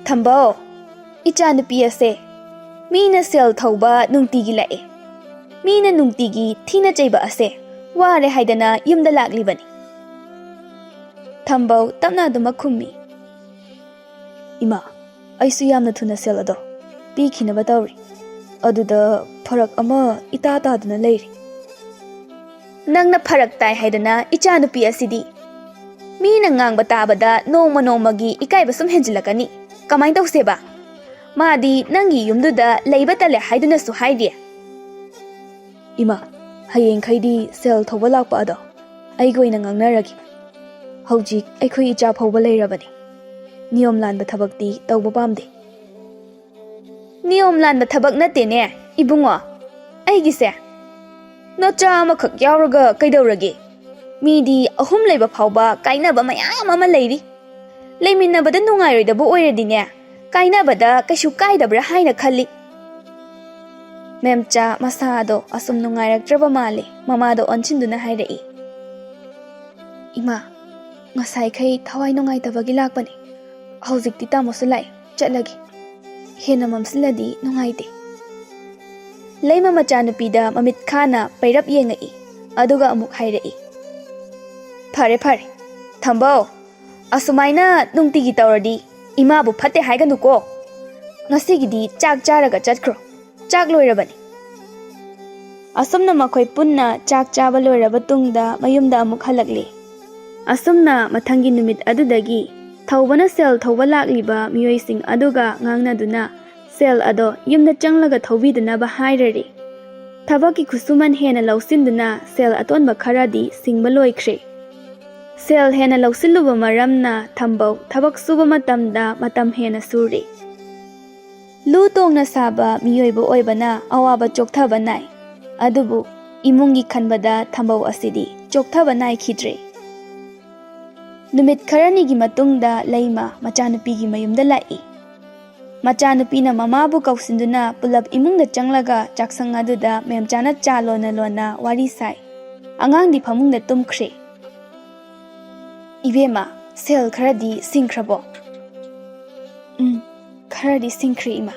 "ꯊꯝꯕꯧ, ꯏꯆꯥꯅꯨꯄꯤ ꯑꯁꯦ ꯃꯤꯅ ꯁꯦꯜ ꯊꯧꯕ ꯅꯨꯡꯇꯤꯒꯤ ꯂꯥꯛꯑꯦ꯫ ꯃꯤꯅ ꯅꯨꯡꯇꯤꯒꯤ ꯊꯤꯅ ꯆꯩꯕ ꯑꯁꯦ ꯋꯥꯔꯦ ꯍꯥꯏꯗꯅ ꯌꯨꯝꯗ ꯂꯥꯛꯂꯤꯕꯅꯤ꯫" ꯊꯝꯕꯧ ꯇꯞꯅ ꯑꯗꯨꯃꯛ ꯈꯨꯝꯃꯤ, "ꯏꯃꯥ, ꯑꯩꯁꯨ ꯌꯥꯝꯅ ꯊꯨꯅ ꯁꯦꯜ ꯑꯗꯣ ꯄꯤꯈꯤꯅꯕ ꯇꯧꯔꯤ꯫ ꯑꯗꯨꯗ ꯐꯔꯛ ꯑꯃ ꯏꯇꯥ ꯇꯥꯗꯨꯅ ꯂꯩꯔꯤ꯫" "ꯅꯪꯅ ꯐꯔꯛ ꯇꯥꯏ ꯍꯥꯏꯗꯅ ꯏꯆꯥꯅꯨꯄꯤ ꯑꯁꯤꯗꯤ ꯃꯤꯅ ꯉꯥꯡꯕ ꯇꯥꯕꯗ ꯅꯣꯡꯃ ꯅꯣꯡꯃꯒꯤ ꯏꯀꯥꯏꯕ ꯁꯨꯝ ꯍꯦꯟꯖꯤꯜꯂꯛꯀꯅꯤ꯫ ꯀꯃꯥꯏꯅ ꯇꯧꯁꯦꯕ? ꯃꯥꯗꯤ ꯅꯪꯒꯤ ꯌꯨꯝꯗꯨꯗ ꯂꯩꯕ ꯇꯜꯂꯦ ꯍꯥꯏꯗꯨꯅꯁꯨ ꯍꯥꯏꯔꯤ꯫" "ꯏꯃꯥ, ꯍꯌꯦꯡꯈꯩꯗꯤ ꯁꯦꯜ ꯊꯧꯕ ꯂꯥꯛꯄ ꯑꯗꯣ ꯑꯩꯒ ꯑꯣꯏꯅ ꯉꯥꯡꯅꯔꯒꯦ꯫ ꯍꯧꯖꯤꯛ ꯑꯩꯈꯣꯏ ꯏꯆꯥ ꯐꯥꯎꯕ ꯂꯩꯔꯕꯅꯤ꯫ ꯅꯤꯌꯣꯝ ꯂꯥꯟꯕ ꯊꯕꯛꯇꯤ ꯇꯧꯕ ꯄꯥꯝꯗꯦ꯫" "ꯅꯤꯌꯣꯝ ꯂꯥꯟꯕ ꯊꯕꯛ ꯅꯠꯇꯦꯅꯦ, ꯏꯕꯨꯡꯉꯣ꯫ ꯑꯩꯒꯤꯁꯦ ꯅꯆꯥ ꯑꯃꯈꯛ ꯌꯥꯎꯔꯒ ꯀꯩꯗꯧꯔꯒꯦ? ꯃꯤꯗꯤ ꯑꯍꯨꯝ ꯂꯩꯕ ꯐꯥꯎꯕ ꯀꯥꯏꯅꯕ ꯃꯌꯥꯝ ꯑꯃ ꯂꯩꯔꯤ꯫ ꯂꯩꯃꯤꯟꯅꯕꯗ ꯅꯨꯡꯉꯥꯏꯔꯣꯏꯗꯕ ꯑꯣꯏꯔꯗꯤꯅꯦ, ꯀꯥꯏꯅꯕꯗ ꯀꯩꯁꯨ ꯀꯥꯏꯗꯕ꯭ꯔꯥ ꯍꯥꯏꯅ ꯈꯜꯂꯤ꯫" ꯃꯦꯝꯆꯥ ꯃꯁꯥꯗꯣ ꯑꯁꯨꯝ ꯅꯨꯡꯉꯥꯏꯔꯛꯇ꯭ꯔꯕ ꯃꯥꯜꯂꯦ꯫ ꯃꯃꯥꯗꯣ ꯑꯣꯟꯁꯤꯟꯗꯨꯅ ꯍꯥꯏꯔꯛꯏ, "ꯏꯃꯥ, ꯉꯁꯥꯏꯈꯩ ꯊꯋꯥꯏ ꯅꯨꯡꯉꯥꯏꯇꯕꯒꯤ ꯂꯥꯛꯄꯅꯤ꯫ ꯍꯧꯖꯤꯛꯇꯤ ꯇꯥꯃꯣꯁꯨ ꯂꯥꯛꯑꯦ, ꯆꯠꯂꯒꯦ꯫ ꯍꯦꯟꯅ ꯃꯝꯁꯤꯜꯂꯗꯤ ꯅꯨꯡꯉꯥꯏꯇꯦ꯫" ꯂꯩꯃ ꯃꯆꯥꯅꯨꯄꯤꯗ ꯃꯃꯤꯠ ꯈꯥꯅ ꯄꯩꯔꯞ ꯌꯦꯡꯉꯛꯏ, ꯑꯗꯨꯒ ꯑꯃꯨꯛ ꯍꯥꯏꯔꯛꯏ, "ꯐꯔꯦ ꯐꯔꯦ, ꯊꯝꯕꯧ, ꯑꯁꯨꯃꯥꯏꯅ ꯅꯨꯡꯇꯤꯒꯤ ꯇꯧꯔꯗꯤ ꯏꯃꯥꯕꯨ ꯐꯠꯇꯦ ꯍꯥꯏꯒꯅꯨꯀꯣ꯫ ꯉꯁꯤꯒꯤꯗꯤ ꯆꯥꯛ ꯆꯥꯔꯒ ꯆꯠꯈ꯭ꯔꯣ, ꯆꯥꯛ ꯂꯣꯏꯔꯕꯅꯤ꯫" ꯑꯁꯨꯝꯅ ꯃꯈꯣꯏ ꯄꯨꯟꯅ ꯆꯥꯛ ꯆꯥꯕ ꯂꯣꯏꯔꯕ ꯇꯨꯡꯗ ꯃꯌꯨꯝꯗ ꯑꯃꯨꯛ ꯍꯜꯂꯛꯂꯤ꯫ ꯑꯁꯨꯝꯅ ꯃꯊꯪꯒꯤ ꯅꯨꯃꯤꯠ ꯑꯗꯨꯗꯒꯤ ꯊꯧꯕꯅ ꯁꯦꯜ ꯊꯧꯕ ꯂꯥꯛꯂꯤꯕ ꯃꯤꯑꯣꯏꯁꯤꯡ ꯑꯗꯨꯒ ꯉꯥꯡꯅꯗꯨꯅ ꯁꯦꯜ ꯑꯗꯣ ꯌꯨꯝꯗ ꯆꯪꯂꯒ ꯊꯧꯕꯤꯗꯅꯕ ꯍꯥꯏꯔꯔꯤ꯫ ꯊꯕꯛꯀꯤ ꯈꯨꯠꯁꯨꯃꯟ ꯍꯦꯟꯅ ꯂꯧꯁꯤꯟꯗꯨꯅ ꯁꯦꯜ ꯑꯇꯣꯟꯕ ꯈꯔꯗꯤ ꯁꯤꯡꯕ ꯂꯣꯏꯈ꯭ꯔꯦ꯫ ꯁꯦꯜ ꯍꯦꯟꯅ ꯂꯧꯁꯤꯜꯂꯨꯕ ꯃꯔꯝꯅ ꯊꯝꯕꯧ ꯊꯕꯛ ꯁꯨꯕ ꯃꯇꯝꯗ ꯃꯇꯝ ꯍꯦꯟꯅ ꯁꯨꯔꯤ꯫ ꯂꯨ ꯇꯣꯡꯅ ꯁꯥꯕ ꯃꯤꯑꯣꯏꯕ ꯑꯣꯏꯕꯅ ꯑꯋꯥꯕ ꯆꯣꯛꯊꯕ ꯅꯥꯏ꯫ ꯑꯗꯨꯕꯨ ꯏꯃꯨꯡꯒꯤ ꯈꯟꯕꯗ ꯊꯝꯕꯧ ꯑꯁꯤꯗꯤ ꯆꯣꯛꯊꯕ ꯅꯥꯏꯈꯤꯗ꯭ꯔꯦ꯫ ꯅꯨꯃꯤꯠ ꯈꯔꯅꯤꯒꯤ ꯃꯇꯨꯡꯗ ꯂꯩꯃ ꯃꯆꯥꯅꯨꯄꯤꯒꯤ ꯃꯌꯨꯝꯗ ꯂꯥꯛꯏ꯫ ꯃꯆꯥꯅꯨꯄꯤꯅ ꯃꯃꯥꯕꯨ ꯀꯧꯁꯤꯟꯗꯨꯅ ꯄꯨꯂꯞ ꯏꯃꯨꯡꯗ ꯆꯪꯂꯒ ꯆꯥꯛꯁꯪ ꯑꯗꯨꯗ ꯃꯦꯝꯆꯥꯅ ꯆꯥ ꯂꯣꯟꯅ ꯂꯣꯟꯅ ꯋꯥꯔꯤ ꯁꯥꯏ꯫ ꯑꯉꯥꯡꯗꯤ ꯐꯃꯨꯡꯗ ꯇꯨꯝꯈ꯭ꯔꯦ꯫ "ꯏꯕꯦꯝꯃ, ꯁꯦꯜ ꯈꯔꯗꯤ ꯁꯤꯡꯈ꯭ꯔꯕꯣ?" "ꯎꯝ, ꯈꯔꯗꯤ ꯁꯤꯡꯈ꯭ꯔꯦ, ꯏꯃꯥ꯫"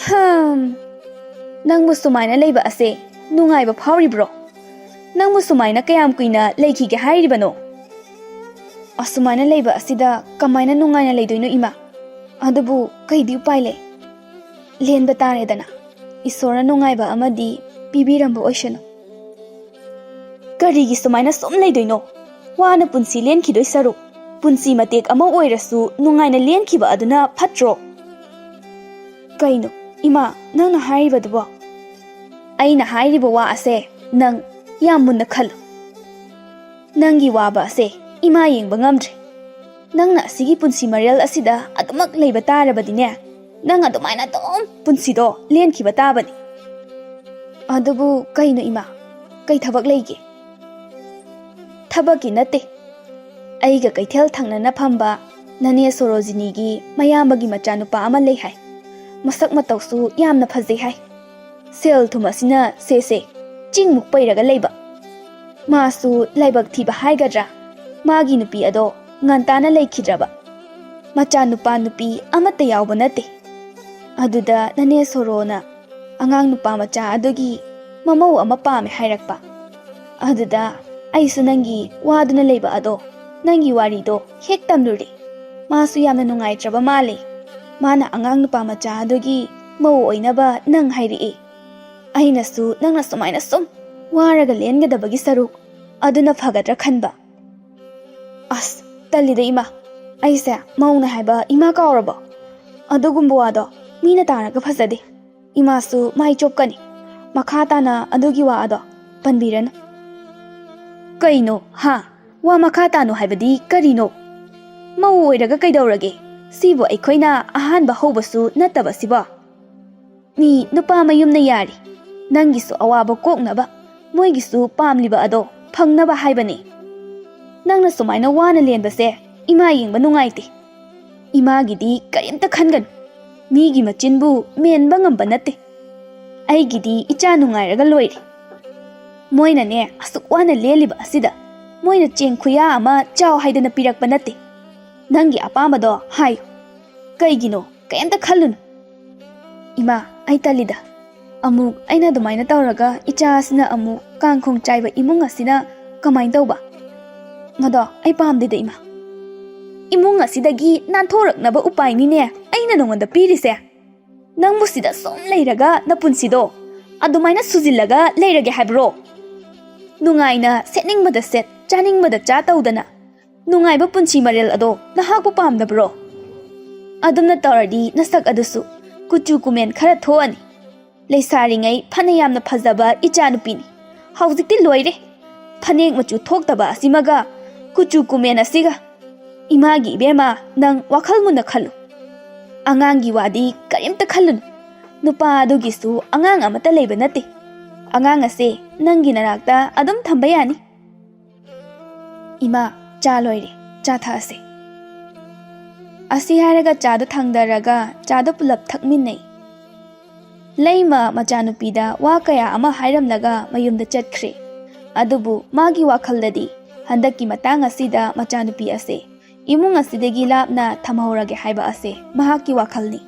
"ꯍꯝ, ꯅꯪꯕꯨ ꯁꯨꯃꯥꯏꯅ ꯂꯩꯕ ꯑꯁꯦ ꯅꯨꯡꯉꯥꯏꯕ ꯐꯥꯎꯔꯤꯕ꯭ꯔꯣ? ꯅꯪꯕꯨ ꯁꯨꯃꯥꯏꯅ ꯀꯌꯥꯝ ꯀꯨꯏꯅ ꯂꯩꯈꯤꯒꯦ ꯍꯥꯏꯔꯤꯕꯅꯣ?" "ꯑꯁꯨꯃꯥꯏꯅ ꯂꯩꯕ ꯑꯁꯤꯗ ꯀꯃꯥꯏꯅ ꯅꯨꯡꯉꯥꯏꯅ ꯂꯩꯗꯣꯏꯅꯣ, ꯏꯃꯥ? ꯑꯗꯨꯕꯨ ꯀꯩꯗꯤ ꯎꯄꯥꯏ ꯂꯩ? ꯂꯦꯟꯕ ꯇꯥꯔꯦꯗꯅ꯫ ꯏꯁꯣꯔꯅ ꯅꯨꯡꯉꯥꯏꯕ ꯑꯃꯗꯤ ꯄꯤꯕꯤꯔꯝꯕ ꯑꯣꯏꯁꯅꯨ꯫" "ꯀꯔꯤꯒꯤ ꯁꯨꯃꯥꯏꯅ ꯁꯨꯝ ꯂꯩꯗꯣꯏꯅꯣ? ꯋꯥꯅ ꯄꯨꯟꯁꯤ ꯂꯦꯟꯈꯤꯗꯣꯏ ꯁꯔꯨꯛ, ꯄꯨꯟꯁꯤ ꯃꯇꯦꯛ ꯑꯃ ꯑꯣꯏꯔꯁꯨ ꯅꯨꯡꯉꯥꯏꯅ ꯂꯦꯟꯈꯤꯕ ꯑꯗꯨꯅ ꯐꯠꯇ꯭ꯔꯣ?" "ꯀꯩꯅꯣ, ꯏꯃꯥ, ꯅꯪꯅ ꯍꯥꯏꯔꯤꯕꯗꯨꯕꯣ?" "ꯑꯩꯅ ꯍꯥꯏꯔꯤꯕ ꯋꯥ ꯑꯁꯦ ꯅꯪ ꯌꯥꯝ ꯃꯨꯟꯅ ꯈꯜꯂꯨ꯫ ꯅꯪꯒꯤ ꯋꯥꯕ ꯑꯁꯦ ꯏꯃꯥ ꯌꯦꯡꯕ ꯉꯝꯗ꯭ꯔꯦ꯫ ꯅꯪꯅ ꯑꯁꯤꯒꯤ ꯄꯨꯟꯁꯤ ꯃꯔꯦꯜ ꯑꯁꯤꯗ ꯑꯗꯨꯃꯛ ꯂꯩꯕ ꯇꯥꯔꯕꯗꯤꯅꯦ, ꯅꯪ ꯑꯗꯨꯃꯥꯏꯅ ꯑꯗꯨꯝ ꯄꯨꯟꯁꯤꯗꯣ ꯂꯦꯟꯈꯤꯕ ꯇꯥꯕꯅꯤ꯫" "ꯑꯗꯨꯕꯨ ꯀꯩꯅꯣ ꯏꯃꯥ, ꯀꯩ ꯊꯕꯛ ꯂꯩꯒꯦ?" "ꯊꯕꯛꯀꯤ ꯅꯠꯇꯦ꯫ ꯑꯩꯒ ꯀꯩꯊꯦꯜ ꯊꯪꯅꯅ ꯐꯝꯕ ꯅꯅꯦ ꯁꯣꯔꯣꯖꯤꯅꯤꯒꯤ ꯃꯌꯥꯝꯕꯒꯤ ꯃꯆꯥꯅꯨꯄꯥ ꯑꯃ ꯂꯩ ꯍꯥꯏ꯫ ꯃꯁꯛ ꯃꯇꯧꯁꯨ ꯌꯥꯝꯅ ꯐꯖꯩ ꯍꯥꯏ꯫ ꯁꯦꯜ ꯊꯨꯝ ꯑꯁꯤꯅ ꯁꯦꯁꯦ ꯆꯤꯡꯃꯨꯛ ꯄꯩꯔꯒ ꯂꯩꯕ꯫ ꯃꯥꯁꯨ ꯂꯥꯏꯕꯛ ꯊꯤꯕ ꯍꯥꯏꯒꯗ꯭ꯔꯥ, ꯃꯥꯒꯤ ꯅꯨꯄꯤ ꯑꯗꯣ ꯉꯟꯇꯥꯅ ꯂꯩꯈꯤꯗ꯭ꯔꯕ꯫ ꯃꯆꯥꯅꯨꯄꯥ ꯅꯨꯄꯤ ꯑꯃꯠꯇ ꯌꯥꯎꯕ ꯅꯠꯇꯦ꯫ ꯑꯗꯨꯗ ꯅꯅꯦ ꯁꯣꯔꯣꯅ ꯑꯉꯥꯡ ꯅꯨꯄꯥ ꯃꯆꯥ ꯑꯗꯨꯒꯤ ꯃꯃꯧ ꯑꯃ ꯄꯥꯝꯃꯦ ꯍꯥꯏꯔꯛꯄ꯫ ꯑꯗꯨꯗ ꯑꯩꯁꯨ ꯅꯪꯒꯤ ꯋꯥꯗꯨꯅ ꯂꯩꯕ ꯑꯗꯣ, ꯅꯪꯒꯤ ꯋꯥꯔꯤꯗꯣ ꯍꯦꯛ ꯇꯝꯂꯨꯔꯦ꯫ ꯃꯥꯁꯨ ꯌꯥꯝꯅ ꯅꯨꯡꯉꯥꯏꯇ꯭ꯔꯕ ꯃꯥꯜꯂꯦ꯫ ꯃꯥꯅ ꯑꯉꯥꯡ ꯅꯨꯄꯥ ꯃꯆꯥ ꯑꯗꯨꯒꯤ ꯃꯧ ꯑꯣꯏꯅꯕ ꯅꯪ ꯍꯥꯏꯔꯛꯑꯦ꯫ ꯑꯩꯅꯁꯨ ꯅꯪꯅ ꯁꯨꯃꯥꯏꯅ ꯁꯨꯝ ꯋꯥꯔꯒ ꯂꯦꯟꯒꯗꯕꯒꯤ ꯁꯔꯨꯛ ꯑꯗꯨꯅ ꯐꯒꯗ꯭ꯔꯥ ꯈꯟꯕ꯫ ꯑꯁ, ꯇꯜꯂꯤꯗ ꯏꯃꯥ꯫ ꯑꯩꯁꯦ ꯃꯧꯅ ꯍꯥꯏꯕ ꯏꯃꯥ ꯀꯥꯎꯔꯕꯣ? ꯑꯗꯨꯒꯨꯝꯕ ꯋꯥꯗꯣ ꯃꯤꯅ ꯇꯥꯔꯒ ꯐꯖꯗꯦ꯫ ꯏꯃꯥꯁꯨ ꯃꯥꯏ ꯆꯣꯞꯀꯅꯤ꯫ ꯃꯈꯥ ꯇꯥꯅ ꯑꯗꯨꯒꯤ ꯋꯥ ꯑꯗꯣ ꯄꯟꯕꯤꯔꯅꯨ꯫ ꯀꯩꯅꯣ, ꯍꯥ? ꯋꯥ ꯃꯈꯥ ꯇꯥꯅꯨ ꯍꯥꯏꯕꯗꯤ ꯀꯔꯤꯅꯣ? ꯃꯧ ꯑꯣꯏꯔꯒ ꯀꯩꯗꯧꯔꯒꯦ? ꯁꯤꯕꯨ ꯑꯩꯈꯣꯏꯅ ꯑꯍꯥꯟꯕ ꯍꯧꯕꯁꯨ ꯅꯠꯇꯕ ꯁꯤꯕꯣ꯫ ꯃꯤ ꯅꯨꯄꯥ ꯃꯌꯨꯝꯅ ꯌꯥꯔꯤ꯫ ꯅꯪꯒꯤꯁꯨ ꯑꯋꯥꯕ ꯀꯣꯛꯅꯕ, ꯃꯣꯏꯒꯤꯁꯨ ꯄꯥꯝꯂꯤꯕ ꯑꯗꯣ ꯐꯪꯅꯕ ꯍꯥꯏꯕꯅꯤ꯫ ꯅꯪꯅ ꯁꯨꯃꯥꯏꯅ ꯋꯥꯅ ꯂꯦꯟꯕꯁꯦ ꯏꯃꯥ ꯌꯦꯡꯕ ꯅꯨꯡꯉꯥꯏꯇꯦ꯫ ꯏꯃꯥꯒꯤꯗꯤ ꯀꯔꯤꯝꯇ ꯈꯟꯒꯅꯨ꯫ ꯃꯤꯒꯤ ꯃꯆꯤꯟꯕꯨ ꯃꯦꯟꯕ ꯉꯝꯕ ꯅꯠꯇꯦ꯫ ꯑꯩꯒꯤꯗꯤ ꯏꯆꯥ ꯅꯨꯡꯉꯥꯏꯔꯒ ꯂꯣꯏꯔꯦ꯫ ꯃꯣꯏꯅꯅꯦ ꯑꯁꯨꯛ ꯋꯥꯅ ꯂꯦꯜꯂꯤꯕ ꯑꯁꯤꯗ ꯃꯣꯏꯅ ꯆꯦꯡ ꯈꯨꯌꯥ ꯑꯃ ꯆꯥꯎ ꯍꯥꯏꯗꯅ ꯄꯤꯔꯛꯄ ꯅꯠꯇꯦ꯫ ꯅꯪꯒꯤ ꯑꯄꯥꯝꯕꯗꯣ ꯍꯥꯏꯌꯨ꯫ ꯀꯩꯒꯤꯅꯣ? ꯀꯩꯝꯇ ꯈꯜꯂꯨꯅꯨ꯫ ꯏꯃꯥ, ꯑꯩ ꯇꯜꯂꯤꯗ꯫ ꯑꯃꯨꯛ ꯑꯩꯅ ꯑꯗꯨꯃꯥꯏꯅ ꯇꯧꯔꯒ ꯏꯆꯥ ꯑꯁꯤꯅ ꯑꯃꯨꯛ ꯀꯥꯡꯈꯣꯡ ꯆꯥꯏꯕ ꯏꯃꯨꯡ ꯑꯁꯤꯅ ꯀꯃꯥꯏꯅ ꯇꯧꯕ? ꯃꯗꯣ ꯑꯩ ꯄꯥꯝꯗꯦꯗ ꯏꯃꯥ꯫ ꯏꯃꯨꯡ ꯑꯁꯤꯗꯒꯤ ꯅꯥꯟꯊꯣꯔꯛꯅꯕ ꯎꯄꯥꯏꯅꯤꯅꯦ ꯑꯩꯅ ꯅꯉꯣꯟꯗ ꯄꯤꯔꯤꯁꯦ꯫ ꯅꯪꯕꯨ ꯁꯤꯗ ꯁꯨꯝ ꯂꯩꯔꯒ ꯅꯄꯨꯟꯁꯤꯗꯣ ꯑꯗꯨꯃꯥꯏꯅ ꯁꯨꯖꯤꯜꯂꯒ ꯂꯩꯔꯒꯦ ꯍꯥꯏꯕ꯭ꯔꯣ? ꯅꯨꯡꯉꯥꯏꯅ ꯁꯦꯠꯅꯤꯡꯕꯗ ꯁꯦꯠ, ꯆꯥꯅꯤꯡꯕꯗ ꯆꯥ ꯇꯧꯗꯅ ꯅꯨꯡꯉꯥꯏꯕ ꯄꯨꯟꯁꯤ ꯃꯔꯦꯜ ꯑꯗꯣ ꯅꯍꯥꯛꯄꯨ ꯄꯥꯝꯗꯕ꯭ꯔꯣ? ꯑꯗꯨꯝꯅ ꯇꯧꯔꯗꯤ ꯅꯁꯛ ꯑꯗꯨꯁꯨ ꯀꯨꯆꯨ ꯀꯨꯃꯦꯟ ꯈꯔ ꯊꯣꯛꯑꯅꯤ꯫ ꯂꯩꯁꯥꯔꯤꯉꯩ ꯐꯅ ꯌꯥꯝꯅ ꯐꯖꯕ ꯏꯆꯥꯅꯨꯄꯤꯅꯤ꯫ ꯍꯧꯖꯤꯛꯇꯤ ꯂꯣꯏꯔꯦ꯫ ꯐꯅꯦꯛ ꯃꯆꯨ ꯊꯣꯛꯇꯕ ꯑꯁꯤꯃꯒ ꯀꯨꯆꯨ ꯀꯨꯃꯦꯟ ꯑꯁꯤꯒ꯫ ꯏꯃꯥꯒꯤ ꯏꯕꯦꯝꯃ, ꯅꯪ ꯋꯥꯈꯜ ꯃꯨꯟꯅ ꯈꯜꯂꯨ꯫ ꯑꯉꯥꯡꯒꯤ ꯋꯥꯗꯤ ꯀꯔꯤꯝꯇ ꯈꯜꯂꯨꯅꯨ꯫ ꯅꯨꯄꯥ ꯑꯗꯨꯒꯤꯁꯨ ꯑꯉꯥꯡ ꯑꯃꯠꯇ ꯂꯩꯕ ꯅꯠꯇꯦ꯫ ꯑꯉꯥꯡ ꯑꯁꯦ ꯅꯪꯒꯤ ꯅꯅꯥꯛꯇ ꯑꯗꯨꯝ ꯊꯝꯕ ꯌꯥꯅꯤ꯫ ꯏꯃꯥ, ꯆꯥ ꯂꯣꯏꯔꯦ, ꯆꯥ ꯊꯛꯑꯁꯦ꯫ ꯑꯁꯤ ꯍꯥꯏꯔꯒ ꯆꯥꯗꯨ ꯊꯥꯡꯗꯔꯒ ꯆꯥꯗꯨ ꯄꯨꯂꯞ ꯊꯛꯃꯤꯟꯅꯩ꯫ ꯂꯩꯃ ꯃꯆꯥꯅꯨꯄꯤꯗ ꯋꯥ ꯀꯌꯥ ꯑꯃ ꯍꯥꯏꯔꯝꯂꯒ ꯃꯌꯨꯝꯗ ꯆꯠꯈ꯭ꯔꯦ꯫ ꯑꯗꯨꯕꯨ ꯃꯥꯒꯤ ꯋꯥꯈꯜꯗꯗꯤ ꯍꯟꯗꯛꯀꯤ ꯃꯇꯥꯡ ꯑꯁꯤꯗ ꯃꯆꯥꯅꯨꯄꯤ ꯑꯁꯦ ꯏꯃꯨꯡ ꯑꯁꯤꯗꯒꯤ ꯂꯥꯞꯅ ꯊꯝꯍꯧꯔꯒꯦ ꯍꯥꯏꯕ ꯑꯁꯦ ꯃꯍꯥꯛꯀꯤ ꯋꯥꯈꯜꯅꯤ꯫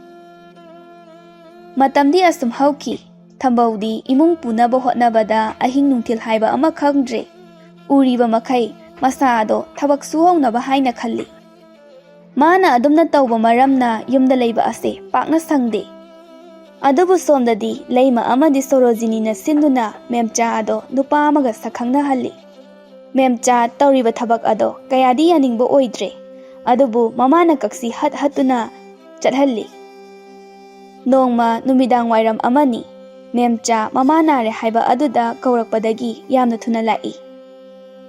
ꯃꯇꯝꯗꯤ ꯑꯁꯨꯝ ꯍꯧꯈꯤ꯫ ꯊꯝꯕꯧꯗꯤ ꯏꯃꯨꯡ ꯄꯨꯅꯕ ꯍꯣꯠꯅꯕꯗ ꯑꯍꯤꯡ ꯅꯨꯡꯊꯤꯜ ꯍꯥꯏꯕ ꯑꯃ ꯈꯪꯗ꯭ꯔꯦ꯫ ꯎꯔꯤꯕ ꯃꯈꯩ ꯃꯁꯥ ꯑꯗꯣ ꯊꯕꯛ ꯁꯨꯍꯧꯅꯕ ꯍꯥꯏꯅ ꯈꯜꯂꯤ꯫ ꯃꯥꯅ ꯑꯗꯨꯝꯅ ꯇꯧꯕ ꯃꯔꯝꯅ ꯌꯨꯝꯗ ꯂꯩꯕ ꯑꯁꯦ ꯄꯥꯛꯅ ꯁꯪꯗꯦ꯫ ꯑꯗꯨꯕꯨ ꯁꯣꯝꯗꯗꯤ ꯂꯩꯃ ꯑꯃꯗꯤ ꯁꯣꯔꯣꯖꯤꯅꯤꯅ ꯁꯤꯟꯗꯨꯅ ꯃꯦꯝꯆꯥ ꯑꯗꯣ ꯅꯨꯄꯥ ꯑꯃꯒ ꯁꯛꯈꯪꯅꯍꯜꯂꯤ꯫ ꯃꯦꯝꯆꯥ ꯇꯧꯔꯤꯕ ꯊꯕꯛ ꯑꯗꯣ ꯀꯌꯥꯗꯤ ꯌꯥꯅꯤꯡꯕ ꯑꯣꯏꯗ꯭ꯔꯦ꯫ ꯑꯗꯨꯕꯨ ꯃꯃꯥꯅ ꯀꯛꯁꯤ ꯍꯠ ꯍꯠꯇꯨꯅ ꯆꯠꯍꯜꯂꯤ꯫ ꯅꯣꯡꯃ ꯅꯨꯃꯤꯗꯥꯡ ꯋꯥꯏꯔꯝ ꯑꯃꯅꯤ꯫ ꯃꯦꯝꯆꯥ ꯃꯃꯥ ꯅꯥꯔꯦ ꯍꯥꯏꯕ ꯑꯗꯨꯗ ꯀꯧꯔꯛꯄꯗꯒꯤ ꯌꯥꯝꯅ ꯊꯨꯅ ꯂꯥꯛꯏ꯫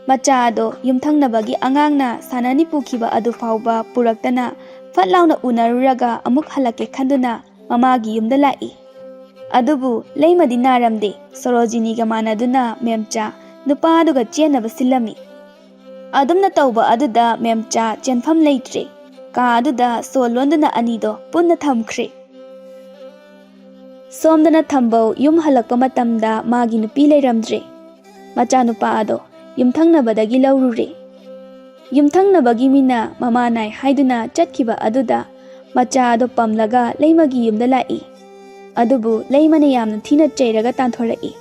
ꯃꯆꯥ ꯑꯗꯣ ꯌꯨꯝꯊꯪꯅꯕꯒꯤ ꯑꯉꯥꯡꯅ ꯁꯥꯟꯅꯅꯤ ꯄꯨꯈꯤꯕ ꯑꯗꯨ ꯐꯥꯎꯕ ꯄꯨꯔꯛꯇꯅ ꯐꯠ ꯂꯥꯎꯅ ꯎꯅꯔꯨꯔꯒ ꯑꯃꯨꯛ ꯍꯜꯂꯛꯀꯦ ꯈꯟꯗꯨꯅ ꯃꯃꯥꯒꯤ ꯌꯨꯝꯗ ꯂꯥꯛꯏ꯫ ꯑꯗꯨꯕꯨ ꯂꯩꯃꯗꯤ ꯅꯥꯔꯝꯗꯦ꯫ ꯁꯣꯔꯣꯖꯤꯅꯤꯒ ꯃꯥꯟꯅꯗꯨꯅ ꯃꯦꯝꯆꯥ ꯅꯨꯄꯥ ꯑꯗꯨꯒ ꯆꯦꯟꯅꯕ ꯁꯤꯜꯂꯝꯃꯤ꯫ ꯑꯗꯨꯝꯅ ꯇꯧꯕ ꯑꯗꯨꯗ ꯃꯦꯝꯆꯥ ꯆꯦꯟꯐꯝ ꯂꯩꯇ꯭ꯔꯦ꯫ ꯀꯥ ꯑꯗꯨꯗ ꯁꯣ ꯂꯣꯟꯗꯨꯅ ꯑꯅꯤꯗꯣ ꯄꯨꯟꯅ ꯊꯝꯈ꯭ꯔꯦ꯫ ꯁꯣꯝꯗꯅ ꯊꯝꯕꯧ ꯌꯨꯝ ꯍꯜꯂꯛꯄ ꯃꯇꯝꯗ ꯃꯥꯒꯤ ꯅꯨꯄꯤ ꯂꯩꯔꯝꯗ꯭ꯔꯦ꯫ ꯃꯆꯥꯅꯨꯄꯥ ꯑꯗꯣ ꯌꯨꯝꯊꯪꯅꯕꯗꯒꯤ ꯂꯧꯔꯨꯔꯦ꯫ ꯌꯨꯝꯊꯪꯅꯕꯒꯤ ꯃꯤꯅ ꯃꯃꯥ ꯅꯥꯏ ꯍꯥꯏꯗꯨꯅ ꯆꯠꯈꯤꯕ ꯑꯗꯨꯗ ꯃꯆꯥ ꯑꯗꯣ ꯄꯝꯂꯒ ꯂꯩꯃꯒꯤ ꯌꯨꯝꯗ ꯂꯥꯛꯏ꯫ ꯑꯗꯨꯕꯨ ꯂꯩꯃꯅ ꯌꯥꯝꯅ ꯊꯤꯅ ꯆꯩꯔꯒ ꯇꯥꯟꯊꯣꯔꯛꯏ꯫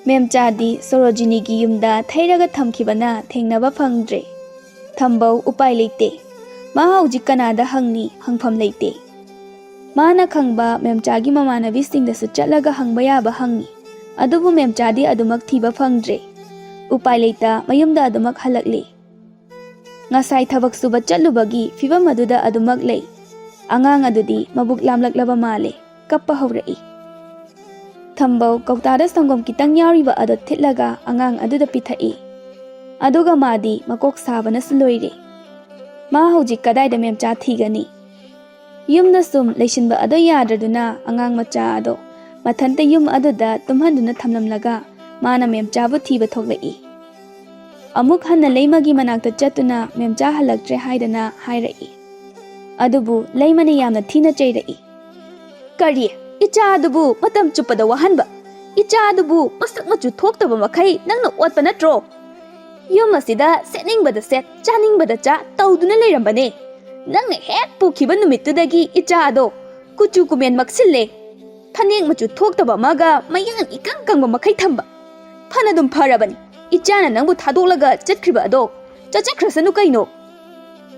ꯃꯦꯝꯆꯥꯗꯤ ꯁꯣꯔꯣꯖꯤꯅꯤꯒꯤ ꯌꯨꯝꯗ ꯊꯩꯔꯒ ꯊꯝꯈꯤꯕꯅ ꯊꯦꯡꯅꯕ ꯐꯪꯗ꯭ꯔꯦ꯫ ꯊꯝꯕꯧ ꯎꯄꯥꯏ ꯂꯩꯇꯦ꯫ ꯃꯥ ꯍꯧꯖꯤꯛ ꯀꯅꯥꯗ ꯍꯪꯅꯤ? ꯍꯪꯐꯝ ꯂꯩꯇꯦ꯫ ꯃꯥꯅ ꯈꯪꯕ ꯃꯦꯝꯆꯥꯒꯤ ꯃꯃꯥꯟꯅꯕꯤꯁꯤꯡꯗꯁꯨ ꯆꯠꯂꯒ ꯍꯪꯕ ꯌꯥꯕ ꯍꯪꯉꯤ꯫ ꯑꯗꯨꯕꯨ ꯃꯦꯝꯆꯥꯗꯤ ꯑꯗꯨꯃꯛ ꯊꯤꯕ ꯐꯪꯗ꯭ꯔꯦ꯫ ꯎꯄꯥꯏ ꯂꯩꯇ ꯃꯌꯨꯝꯗ ꯑꯗꯨꯃꯛ ꯍꯜꯂꯛꯂꯦ꯫ ꯉꯁꯥꯏ ꯊꯕꯛ ꯁꯨꯕ ꯆꯠꯂꯨꯕꯒꯤ ꯐꯤꯕꯝ ꯑꯗꯨꯗ ꯑꯗꯨꯃꯛ ꯂꯩ꯫ ꯑꯉꯥꯡ ꯑꯗꯨꯗꯤ ꯃꯕꯨꯛ ꯂꯥꯝꯂꯛꯂꯕ ꯃꯥꯜꯂꯦ꯫ ꯀꯞꯄ ꯍꯧꯔꯛꯏ꯫ ꯊꯝꯕꯧ ꯀꯧꯇꯥꯗ ꯁꯪꯒꯣꯝ ꯈꯤꯇꯪ ꯌꯥꯎꯔꯤꯕ ꯑꯗꯨ ꯊꯤꯠꯂꯒ ꯑꯉꯥꯡ ꯑꯗꯨꯗ ꯄꯤꯊꯛꯏ꯫ ꯑꯗꯨꯒ ꯃꯥꯗꯤ ꯃꯀꯣꯛ ꯁꯥꯕꯅꯁꯨ ꯂꯣꯏꯔꯦ꯫ ꯃꯥ ꯍꯧꯖꯤꯛ ꯀꯗꯥꯏꯗ ꯃꯦꯝꯆꯥ ꯊꯤꯒꯅꯤ? ꯌꯨꯝꯗ ꯁꯨꯝ ꯂꯩꯁꯤꯟꯕ ꯑꯗꯣ ꯌꯥꯗ꯭ꯔꯗꯨꯅ ꯑꯉꯥꯡ ꯃꯆꯥ ꯑꯗꯣ ꯃꯊꯟꯇ ꯌꯨꯝ ꯑꯗꯨꯗ ꯇꯨꯝꯍꯟꯗꯨꯅ ꯊꯝꯂꯝꯂꯒ ꯃꯥꯅ ꯃꯦꯝꯆꯥꯕꯨ ꯊꯤꯕ ꯊꯣꯛꯂꯛꯏ꯫ ꯑꯃꯨꯛ ꯍꯟꯅ ꯂꯩꯃꯒꯤ ꯃꯅꯥꯛꯇ ꯆꯠꯇꯨꯅ ꯃꯦꯝꯆꯥ ꯍꯜꯂꯛꯇ꯭ꯔꯦ ꯍꯥꯏꯗꯅ ꯍꯥꯏꯔꯛꯏ꯫ ꯑꯗꯨꯕꯨ ꯂꯩꯃꯅ ꯌꯥꯝꯅ ꯊꯤꯅ ꯆꯩꯔꯛꯏ꯫ "ꯀꯔꯤ? ꯏꯆꯥ ꯑꯗꯨꯕꯨ ꯃꯇꯝ ꯆꯨꯞꯄꯗ ꯋꯥꯍꯟꯕ? ꯏꯆꯥ ꯑꯗꯨꯕꯨ ꯃꯁꯛ ꯃꯆꯨ ꯊꯣꯛꯇꯕ ꯃꯈꯩ ꯅꯪꯅ ꯑꯣꯠꯄ ꯅꯠꯇ꯭ꯔꯣ? ꯌꯨꯝ ꯑꯁꯤꯗ ꯁꯦꯠꯅꯤꯡꯕꯗ ꯁꯦꯠ, ꯆꯥꯅꯤꯡꯕꯗ ꯆꯥ ꯇꯧꯗꯨꯅ ꯂꯩꯔꯝꯕꯅꯦ꯫ ꯅꯪꯅ ꯍꯦꯛ ꯄꯨꯈꯤꯕ ꯅꯨꯃꯤꯠꯇꯨꯗꯒꯤ ꯏꯆꯥ ꯑꯗꯣ ꯀꯨꯆꯨ ꯀꯨꯃꯦꯟ ꯃꯛꯁꯤꯜꯂꯦ꯫ ꯐꯅꯦꯛ ꯃꯆꯨ ꯊꯣꯛꯇꯕ ꯑꯃꯒ ꯃꯌꯥꯡ ꯏꯀꯪ ꯀꯪꯕ ꯃꯈꯩ ꯊꯝꯕ꯫ ꯐꯅꯗꯨꯝ ꯐꯔꯕꯅꯤ, ꯏꯆꯥꯅ ꯅꯪꯕꯨ ꯊꯥꯗꯣꯛꯂꯒ ꯆꯠꯈ꯭ꯔꯤꯕ ꯑꯗꯣ꯫ ꯆꯠꯆꯈ꯭ꯔꯁꯅꯨ ꯀꯩꯅꯣ?